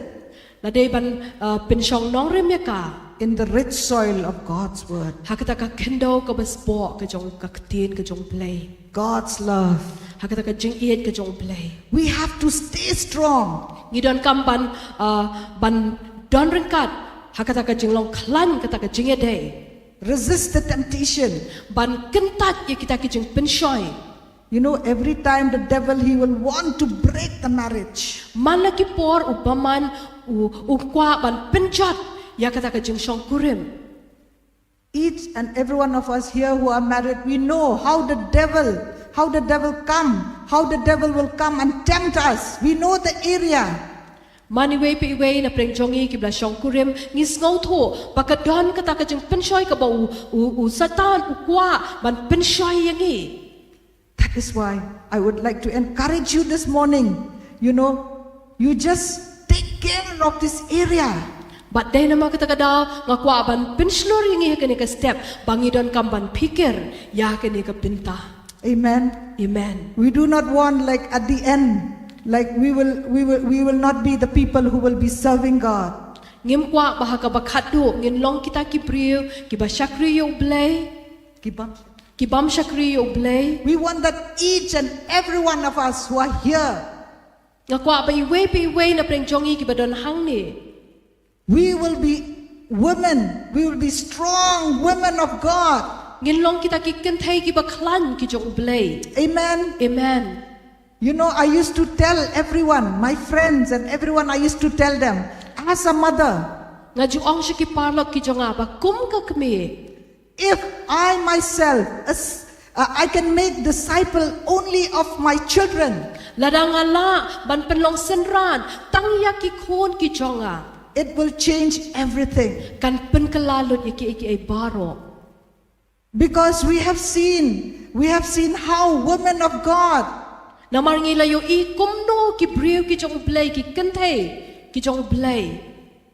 la dei ban, uh, pynshong nongrim ïa ka in the rich soil of God's word. Ha kata ka khyndew kaba spah ka jong ka ktien ka jong U Blei. God's love. Ha kata ka jingïeit ka jong U Blei. We have to stay strong. Ngi donkam ban, uh, ban don ryngkat ha kata ka jinglong khlaiñ, kata ka jingïadei. Resist the temptation. Ban kyntait ïa kita ki jingpynshoi. You know, every time the devil, he will want to break the marriage. Man la ki por u bymman u, u kwah ban pynjot ïa kata ka jingshongkurim. Each and every one of us here who are married, we know how the devil, how the devil come, how the devil will come and tempt us. We know the area. Man iwei pa iwei na pdeng jong ngi kiba la shongkurim, ngi sngewthuh ba ka don kata ka jingpynshoi kaba u, u, u Satan u kwah ban pynshoi ïa ngi. That is why I would like to encourage you this morning. You know, you just take care of this area. Bad dei namar kata ka daw nga kwah ban pynshlur ïa ngi ha kane ka step ba ngi donkam ban phikir ïa kane ka bynta. Amen. Amen. We do not want, like, at the end, like, we will, we will, we will not be the people who will be serving God. Ngim kwah ba ha kaba khatduh ngin long kita ki briew kiba shakri ïa U Blei. Kibam. Kibam shakri ïa U Blei. We want that each and every one of us who are here, nga kwah ba iwei pa iwei na pdeng jong ngi kiba don hangne, we will be women, we will be strong women of God. Ngin long kita ki kynthei kiba khlaiñ ki jong U Blei. Amen. Amen. You know, I used to tell everyone, my friends and everyone, I used to tell them, as a mother, nga ju ong sha ki paralok ki jong nga ba kum ka kmie, if I myself, as, uh, I can make disciple only of my children, lada nga lah ban pynlong synran tang ïa ki khun ki jong nga, it will change everything. Kan pynkylla lut ïa kiei kiei baroh. Because we have seen, we have seen how women of God, namar ngi la ïohi kumno ki briew ki jong U Blei, ki kynthei ki jong U Blei.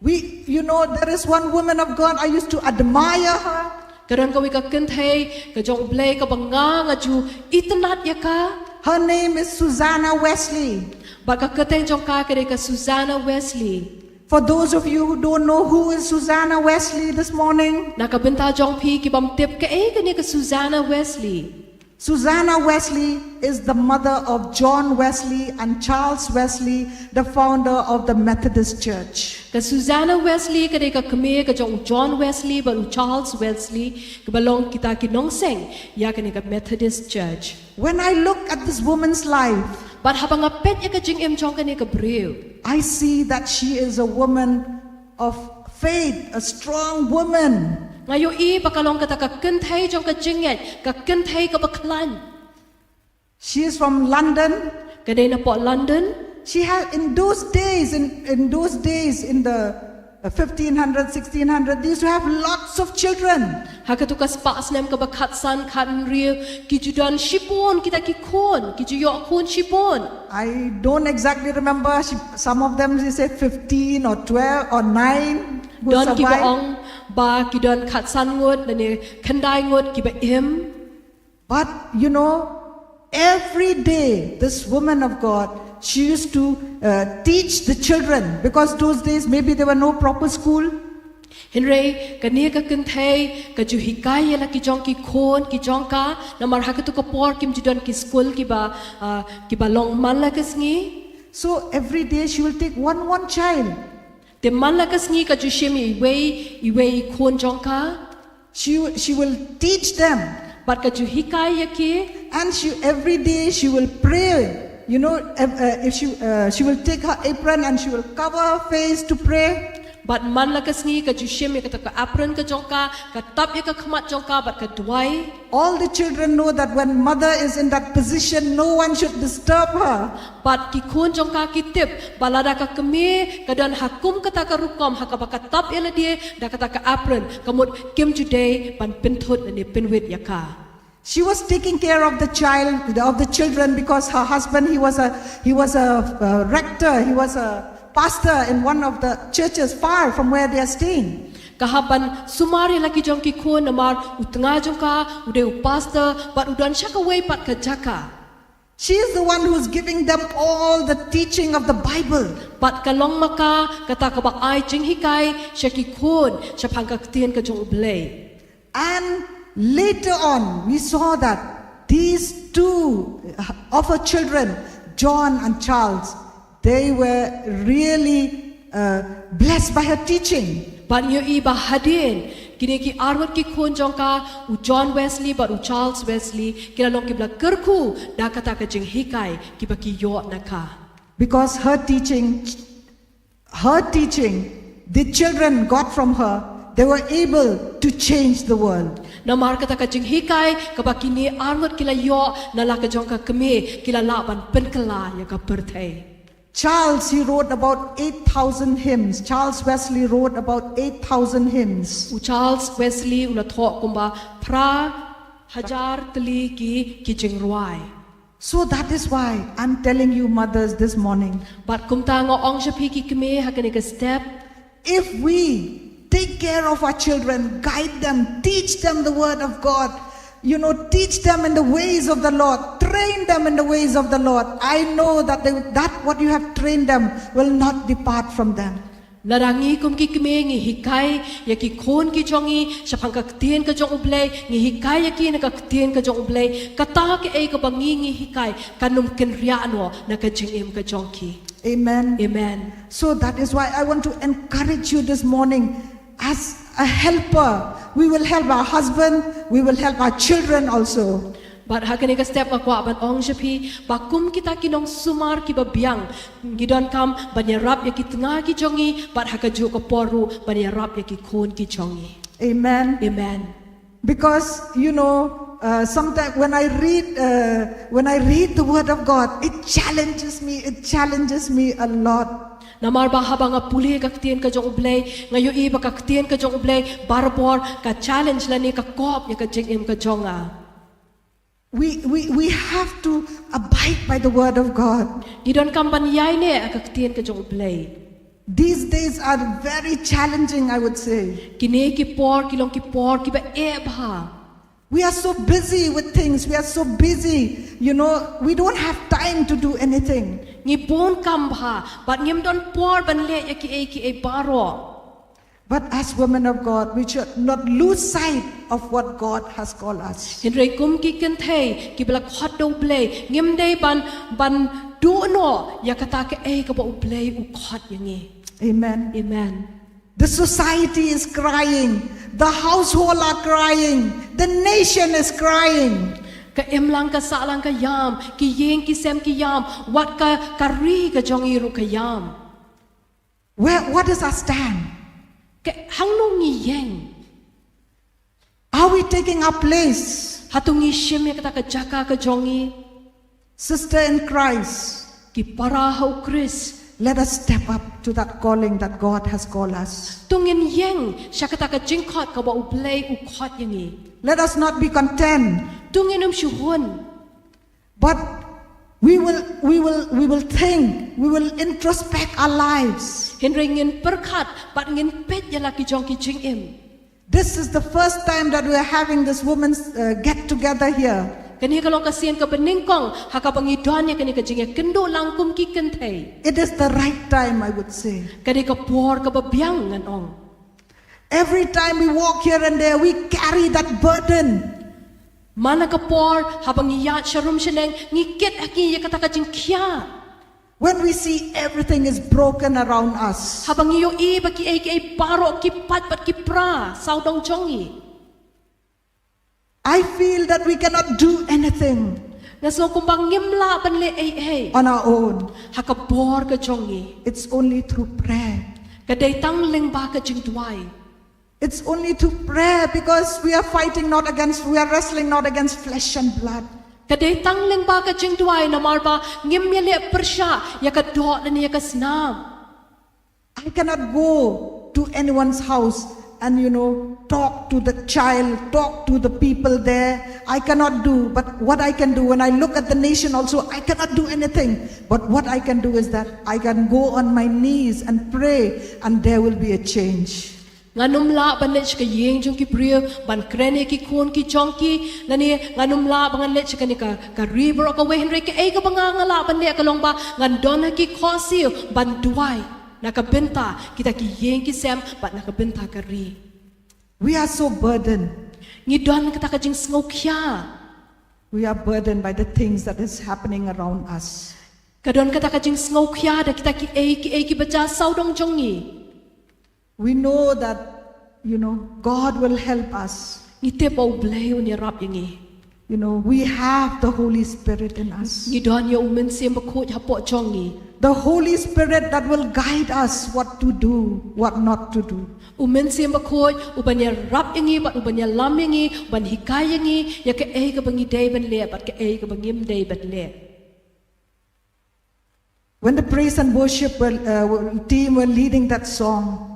We, you know, there is one woman of God, I used to admire her. Ka don kawei ka kynthei ka jong U Blei kaba nga, nga ju itynnad ïa ka. Her name is Susanna Wesley. Bad ka kyrteng jong ka ka dei ka Susanna Wesley. For those of you who don't know who is Susanna Wesley this morning, na ka bynta jong phi ki bym tip kaei kane ka Susanna Wesley. Susanna Wesley is the mother of John Wesley and Charles Wesley, the founder of the Methodist Church. Ka Susanna Wesley ka dei ka kmie ka jong u John Wesley bad u Charles Wesley, kiba long kita ki nongseng ïa kane ka Methodist Church. When I look at this woman's life, bad haba nga peit ïa ka jingim jong kane ka briew, I see that she is a woman of faith, a strong woman. Nga ïohi ba ka long kata ka kynthei jong ka jingngeit, ka kynthei kaba khlaiñ. She is from London. Ka dei napoh London. She had, in those days, in, in those days, in the, uh, fifteen hundred, sixteen hundred, they used to have lots of children. Ha katu ka spah snem kaba khatsan, khathynriew, ki ju don shibun kita ki khun, ki ju ïoh khun shibun. I don't exactly remember. She, some of them, they say fifteen or twelve or nine who survived. Don kiba ong ba ki don khatsan ngut lane khyndai ngut kiba im. But, you know, every day this woman of God, she used to, uh, teach the children, because those days maybe there were no proper school. Hynrei kane ka kynthei ka ju hikai ïa la ki jong ki khun ki jong ka, namar ha katu ka por kim ju don ki skul kiba, uh, kiba long man la ka sngi. So every day she will take one, one child. Te man la ka sngi ka ju shim iwei iwei i khun jong ka. She, she will teach them. Bad ka ju hikai ïa ki. And she, every day she will pray. You know, ev-, uh, if she, uh, she will take her apron and she will cover her face to pray. Bad man la ka sngi ka ju shim ïa kata ka apron ka jong ka, ka tap ïa ka khmat jong ka bad ka duwai. All the children know that when mother is in that position, no one should disturb her. Bad ki khun jong ka ki tip ba lada ka kmie ka don ha kum kata ka rukom ha kaba ka tap ïa lade da kata ka apron, ka mut kim ju dei ban pynthut lane pynwit ïa ka. She was taking care of the child, of the children, because her husband, he was a, he was a, uh, rector, he was a pastor in one of the churches far from where they are staying. Ka hap ban sumar ïa la ki jong ki khun namar u tnga jong ka u dei u pastor bad u don sha kawei pat ka jaka. She is the one who's giving them all the teaching of the Bible. Bad ka long ma ka kata kaba ai jinghikai sha ki khun shaphang ka ktien ka jong U Blei. And later on, we saw that these two of her children, John and Charles, they were really, uh, blessed by her teaching. Bad ngi ïohi ba hadien kine ki arngut ki khun jong ka, u John Wesley bad u Charles Wesley, ki la long kiba la kyrkhu da kata ka jinghikai kaba ki ïoh na ka. Because her teaching, her teaching, the children got from her, they were able to change the world. Namar kata ka jinghikai kaba kine arngut ki la ïoh na la ka jong ka kmie, ki la lah ban pynkylla ïa ka pyrthei. Charles, he wrote about eight thousand hymns. Charles Wesley wrote about eight thousand hymns. U Charles Wesley u la thoh kumba phra hajar tylli ki, ki jingrwai. So that is why I'm telling you, mothers, this morning. Bad kumta nga ong sha phi ki kmie ha kane ka step. If we take care of our children, guide them, teach them the word of God, you know, teach them in the ways of the Lord, train them in the ways of the Lord, I know that they, that what you have trained them will not depart from them. Lada ngi kum ki kmie ngi hikai ïa ki khun ki jong ngi shaphang ka ktien ka jong U Blei, ngi hikai ïa ki na ka ktien ka jong U Blei, kata kaei kaba ngi ngi hikai kan ym kynriah noh na ka jingim ka jong ki. Amen. Amen. So that is why I want to encourage you this morning. As a helper, we will help our husband, we will help our children also. Bad ha kane ka step nga kwah ban ong sha phi ba kum kita ki nongsumar kiba biang, ngi donkam ban ïarap ïa ki tnga ki jong ngi, bad ha kajuh ka por ruh ban ïarap ïa ki khun ki jong ngi. Amen. Amen. Because, you know, uh, sometimes when I read, uh, when I read the word of God, it challenges me, it challenges me a lot. Namar ba haba nga pule ka ktien ka jong U Blei, nga ïohi ba ka ktien ka jong U Blei barabor ka challenge lane ka kop ïa ka jingim ka jong nga. We, we, we have to abide by the word of God. Ngi donkam ban ïaineh ha ka ktien ka jong U Blei. These days are very challenging, I would say. Kine ki por ki long ki por kiba eh bha. We are so busy with things. We are so busy. You know, we don't have time to do anything. Ngi bun kam bha, bad ngim don por ban leh ïa kiei kiei baroh. But as women of God, we should not lose sight of what God has called us. Hynrei kum ki kynthei kiba la khot da U Blei, ngim dei ban, ban duh noh ïa kata kaei kaba U Blei u khot ïa ngi. Amen. Amen. The society is crying. The household are crying. The nation is crying. Ka imlang ka sahlang ka ïam, ki ïing ki sem ki ïam, wat ka, ka ri ka jong ngi ruh ka ïam. Where, what is our stand? Ka hangno ngi ïeng? Are we taking our place? Hato ngi shim ïa kata ka jaka ka jong ngi? Sister in Christ, ki para ha U Khrist, let us step up to that calling that God has called us. To ngin ïeng sha kata ka jingkhot kaba U Blei u khot ïa ngi. Let us not be content. To ngin ym shu hun. But we will, we will, we will think, we will introspect our lives. Hynrei ngin pyrkhat bad ngin peit ïa la ki jong ki jingim. This is the first time that we are having this women's, uh, get together here. Kane ka long ka sien kaba nyngkong ha kaba ngi don ïa kane ka jingïakynduh lang kum ki kynthei. It is the right time, I would say. Kane ka por kaba biang ngan ong. Every time we walk here and there, we carry that burden. Man la ka por haba ngi ïaid sharum shaneng ngi kit ha ngi ïa kata ka jingkhiah. When we see everything is broken around us, haba ngi ïohi ba kiei kiei baroh ki pait bad ki pra sawdong jong ngi. I feel that we cannot do anything. Nga sngew kumba ngim lah ban leh ei ei on our own. Ha ka bor ka jong ngi. It's only through prayer. Ka dei tang lyngba ka jingduwai. It's only through prayer because we are fighting not against, we are wrestling not against flesh and blood. Ka dei tang lyngba ka jingduwai namar ba ngim ïaleh pyrshah ïa ka doh lane ïa ka snam. I cannot go to anyone's house and, you know, talk to the child, talk to the people there. I cannot do, but what I can do, when I look at the nation also, I cannot do anything. But what I can do is that I can go on my knees and pray, and there will be a change. Ngan ym lah ban leit sha ka ïing jong ki briew ban kren ïa ki khun ki jong ki, lane ngan ym lah ban leit sha kane ka, ka ri baroh kawei, hynrei kaei kaba nga, nga lah ban leh ka long ba ngan don ha ki khohsiew ban duwai na ka bynta kita ki ïing ki sem bad na ka bynta ka ri. We are so burdened. Ngi don kata ka jingsngewkhia. We are burdened by the things that is happening around us. Ka don kata ka jingsngewkhia da kita kiei kiei kiba jia sawdong jong ngi. We know that, you know, God will help us. Ngi tip ba U Blei un ïarap ïa ngi. You know, we have the Holy Spirit in us. Ngi don ïa U Mynsiem Bakhuid hapoh jong ngi. The Holy Spirit that will guide us what to do, what not to do. U Mynsiem Bakhuid uban ïarap ïa ngi bad uban ïalam ïa ngi, uban hikai ïa ngi ïa kaei kaba ngi dei ban leh bad kaei kaba ngim dei ban leh. When the praise and worship were, uh, were- team were leading that song,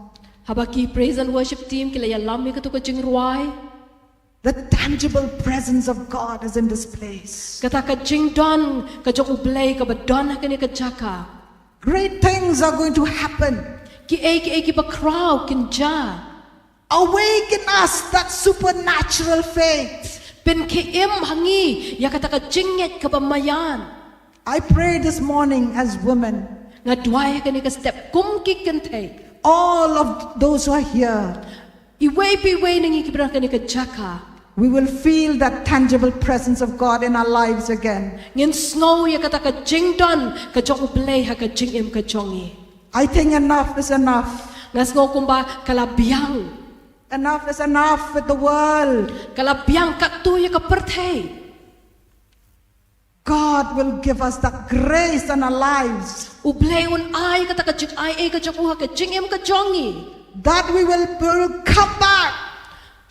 haba ki praise and worship team ki la ïalam ïa kato ka jingrwai, the tangible presence of God is in this place. Kata ka jingdon ka jong U Blei kaba don ha kane ka jaka. Great things are going to happen. Kiei kiei kiba khraw kin jia. Awaken us that supernatural faith. Pynkhie im ha ngi ïa kata ka jingngeit kaba maïan. I pray this morning as women. Nga duwai ha kane ka step kum ki kynthei. All of those who are here, iwei pa iwei na ngi kiba don ha kane ka jaka, we will feel that tangible presence of God in our lives again. Ngin sngew ïa kata ka jingdon ka jong U Blei ha ka jingim ka jong ngi. I think enough is enough. Nga sngew kumba ka la biang. Enough is enough with the world. Ka la biang katto ïa ka pyrthei. God will give us that grace in our lives. U Blei un ai kata ka jingai ei ka jong u ha ka jingim ka jong ngi. That we will, we will come back.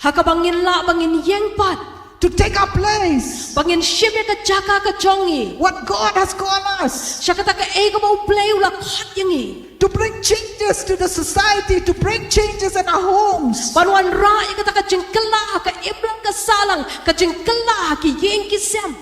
Ha kaba ngin lah ba ngin ïeng pat. To take our place. Ba ngin shim ïa ka jaka ka jong ngi. What God has called us. Sha kata kaei kaba U Blei u la khot ïa ngi. To bring changes to the society, to bring changes in our homes. Ban wanrah ïa kata ka jingkylla ha ka imlang ka sahlang, ka jingkylla ha ki ïing ki sem.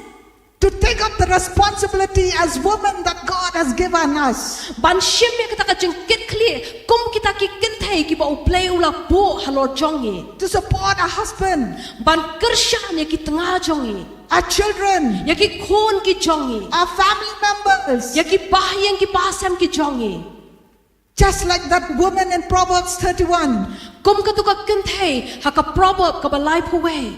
To take up the responsibility as women that God has given us. Ban shim ïa kata ka jingkitkhlieh kum kita ki kynthei kiba U Blei u la buh halor jong ngi. To support our husband. Ban kyrshan ïa ki tnga jong ngi. Our children. Ïa ki khun ki jong ngi. Our family members. Ïa ki bahaïing ki bahasem ki jong ngi. Just like that woman in Proverbs thirty-one. Kum kato ka kynthei ha ka Proverb kaba laiphew wei.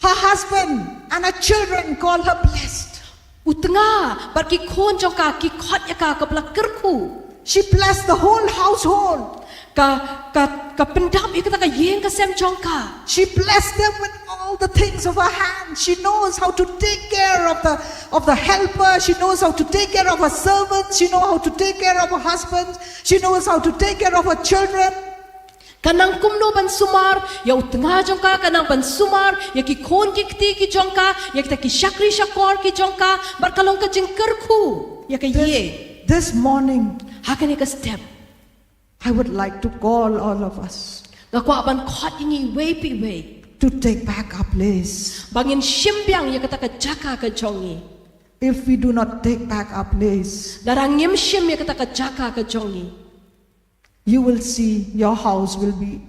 Her husband and her children call her blessed. U tnga bad ki khun jong ka ki khot ïa ka kaba la kyrkhu. She blessed the whole household. Ka, ka, ka pyndap ïa kata ka ïing ka sem jong ka. She blessed them with all the things of her hand. She knows how to take care of the, of the helper. She knows how to take care of her servants. She knows how to take care of her husband. She knows how to take care of her children. Ka nang kumno ban sumar ïa u tnga jong ka, ka nang ban sumar ïa ki khun ki kti ki jong ka, ïa kita ki shakri shakor ki jong ka, bad ka long ka jingkyrkhu ïa ka ïing. This morning, ha kane ka step, I would like to call all of us. Nga kwah ban khot ïa ngi iwei pa iwei. To take back our place. Ba ngin shim biang ïa kata ka jaka ka jong ngi. If we do not take back our place, lada ngim shim ïa kata ka jaka ka jong ngi, you will see your house will be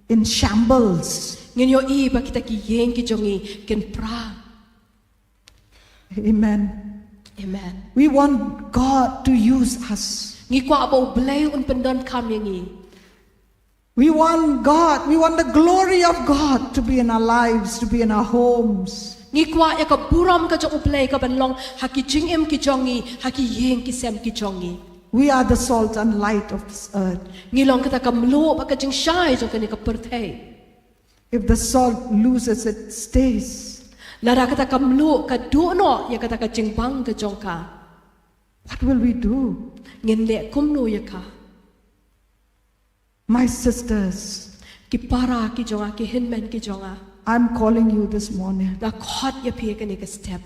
in shambles. Ngin ïohi ba kita ki ïing ki jong ngi kin pra. Amen. Amen. We want God to use us. Ngi kwah ba U Blei un pyndonkam ïa ngi. We want God, we want the glory of God to be in our lives, to be in our homes. Ngi kwah ïa ka burom ka jong U Blei ka ban long ha ki jingim ki jong ngi, ha ki ïing ki sem ki jong ngi. We are the salt and light of this earth. Ngi long kata ka mluh bad ka jingshai jong kane ka pyrthei. If the salt loses its taste, lada kata ka mluh ka duh noh ïa kata ka jingbang ka jong ka, what will we do? Ngin leh kumno ïa ka? My sisters, ki para ki jong nga, ki hynmen ki jong nga, I'm calling you this morning. Nga khot ïa phi ha kane ka step.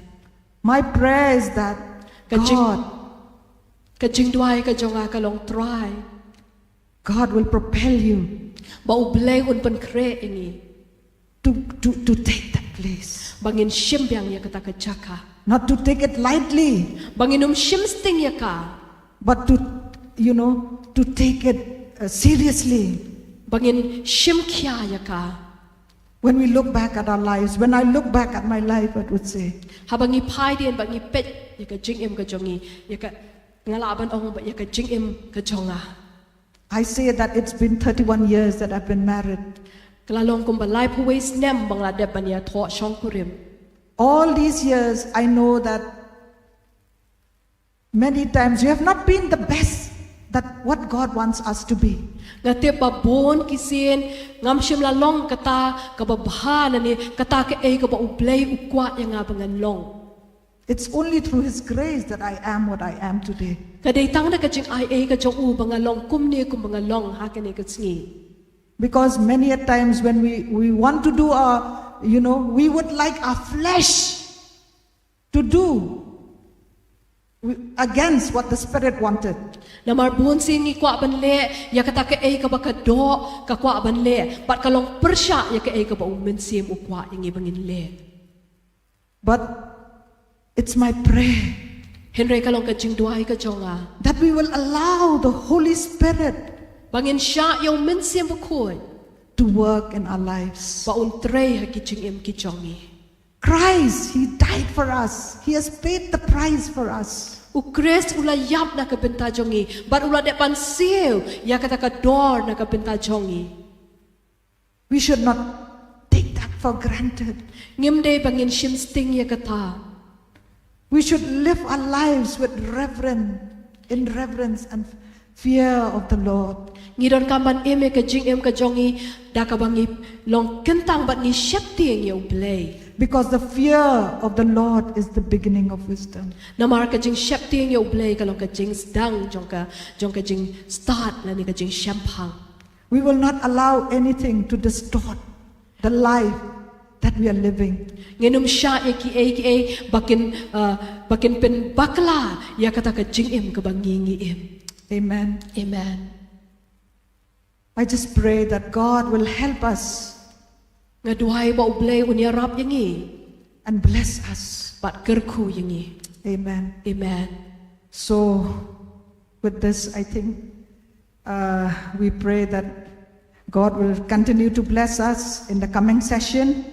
My prayer is that ka jing, God, ka jingduwai ka jong nga ka long, Trai, God will propel you. Ba U Blei un pynkhreh ïa ngi. To, to, to take that place. Ba ngin shim biang ïa kata ka jaka. Not to take it lightly. Ba ngin ym shim sting ïa ka. But to, you know, to take it uh, seriously. Ba ngin shim khia ïa ka. When we look back at our lives, when I look back at my life, I would say, haba ngi phai dien ba ngi peit ïa ka jingim ka jong ngi, ïa ka, nga lah ban ong ba ïa ka jingim ka jong nga. I say that it's been thirty-one years that I've been married. Ka la long kumba laiphew wei snem ba nga la dep ban ïathoh shongkurim. All these years, I know that many times we have not been the best that what God wants us to be. Nga tip ba bun ki sien ngam shym la long kata kaba bha lane kata kaei kaba U Blei u kwah ïa nga ba ngan long. It's only through His grace that I am what I am today. Ka dei tang da ka jingaiei ka jong u ba nga long kumne kumba nga long ha kane ka sngi. Because many a times when we, we want to do our, you know, we would like our flesh to do wi-, against what the Spirit wanted. Namar bun sien ngi kwah ban leh ïa kata kaei kaba ka doh ka kwah ban leh, bad ka long pyrshah ïa kaei kaba U Mynsiem u kwah ïa ngi ba ngin leh. But it's my prayer, hynrei ka long ka jingduwai ka jong nga, that we will allow the Holy Spirit, ba ngin shah ïa U Mynsiem Bakhuid, to work in our lives, ba un trei ha ki jingim ki jong ngi. Christ, He died for us. He has paid the price for us. U Khrist u la ïap na ka bynta jong ngi, bad u la dep ban siew ïa kata ka dor na ka bynta jong ngi. We should not take that for granted. Ngim dei ba ngin shim sting ïa kata. We should live our lives with reverence, in reverence and fear of the Lord. Ngi donkam ban im ïa ka jingim ka jong ngi da kaba ngi long kyntang bad ngi sheptieng ïa U Blei. Because the fear of the Lord is the beginning of wisdom. Namar ka jingsheptieng ïa U Blei ka long ka jingsdang jong ka, jong ka jingstad lane ka jingshemphang. We will not allow anything to distort the life that we are living. Ngin ym shah ïa kiei kiei ba kin, uh, ba kin pynbakla ïa kata ka jingim kaba ngi ngi im. Amen. Amen. I just pray that God will help us. Nga duwai ba U Blei un ïarap ïa ngi. And bless us. Bad kyrkhu ïa ngi. Amen. Amen. So, with this, I think, uh, we pray that God will continue to bless us in the coming session.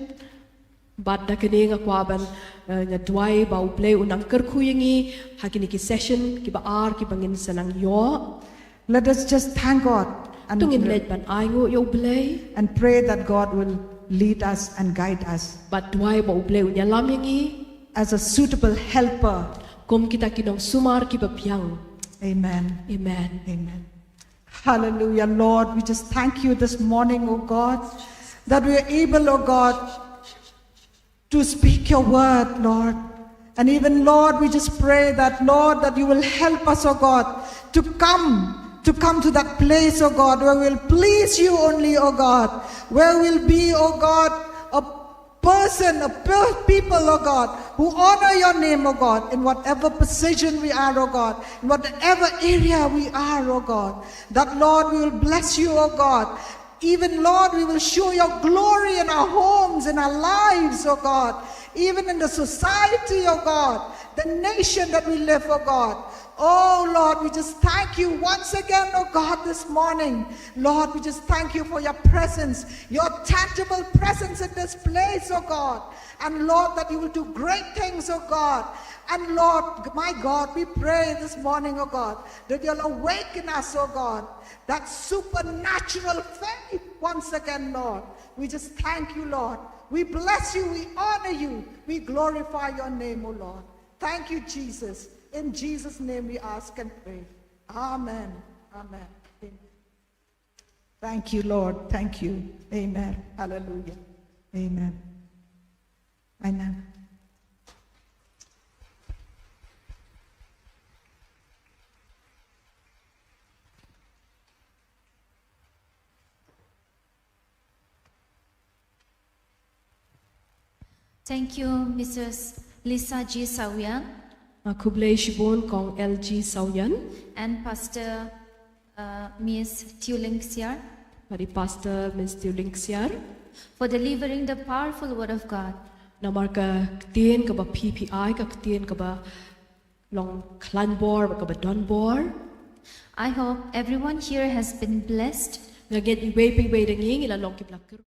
Bad da kane nga kwah ban, eh, nga duwai ba U Blei un nang kyrkhu ïa ngi ha kine ki session kiba ar kiba ngin sa nang ïoh. Let us just thank God and to ngin leit ban ainguh ïa U Blei. And pray that God will lead us and guide us. Bad duwai ba U Blei un ïalam ïa ngi. As a suitable helper. Kum kita ki nongsumar kiba biang. Amen. Amen. Amen. Hallelujah. Lord, we just thank you this morning, oh God, that we are able, oh God, to speak your word, Lord. And even, Lord, we just pray that, Lord, that you will help us, oh God, to come, to come to that place, oh God, where we'll please you only, oh God, where we'll be, oh God, a person, a pe-, people, oh God, who honor your name, oh God, in whatever position we are, oh God, in whatever area we are, oh God, that, Lord, we will bless you, oh God, even, Lord, we will show your glory in our homes, in our lives, oh God. Even in the society, oh God. The nation that we live, oh God. Oh, Lord, we just thank you once again, oh God, this morning. Lord, we just thank you for your presence, your tangible presence in this place, oh God. And Lord, that you will do great things, oh God. And Lord, my God, we pray this morning, oh God, that you'll awaken us, oh God. That supernatural faith once again, Lord. We just thank you, Lord. We bless you. We honor you. We glorify your name, O Lord. Thank you, Jesus. In Jesus' name we ask and pray. Amen. Amen. Amen. Thank you, Lord. Thank you. Amen. Hallelujah. Amen. Amen. Thank you, Missus Lisa G Sawian. Ah, khublei shibun Kong L G Sawian. And Pastor, uh, Miss Tiuling Ksiar. Bad i Pastor Miss Tiuling Ksiar. For delivering the powerful word of God. Namar ka ktien kaba phi phi ai, ka ktien kaba long khlaiñ bor, kaba don bor. I hope everyone here has been blessed. Nga ngeit iwei pa iwei na ngi ngi la long ki ba la kyrkhu.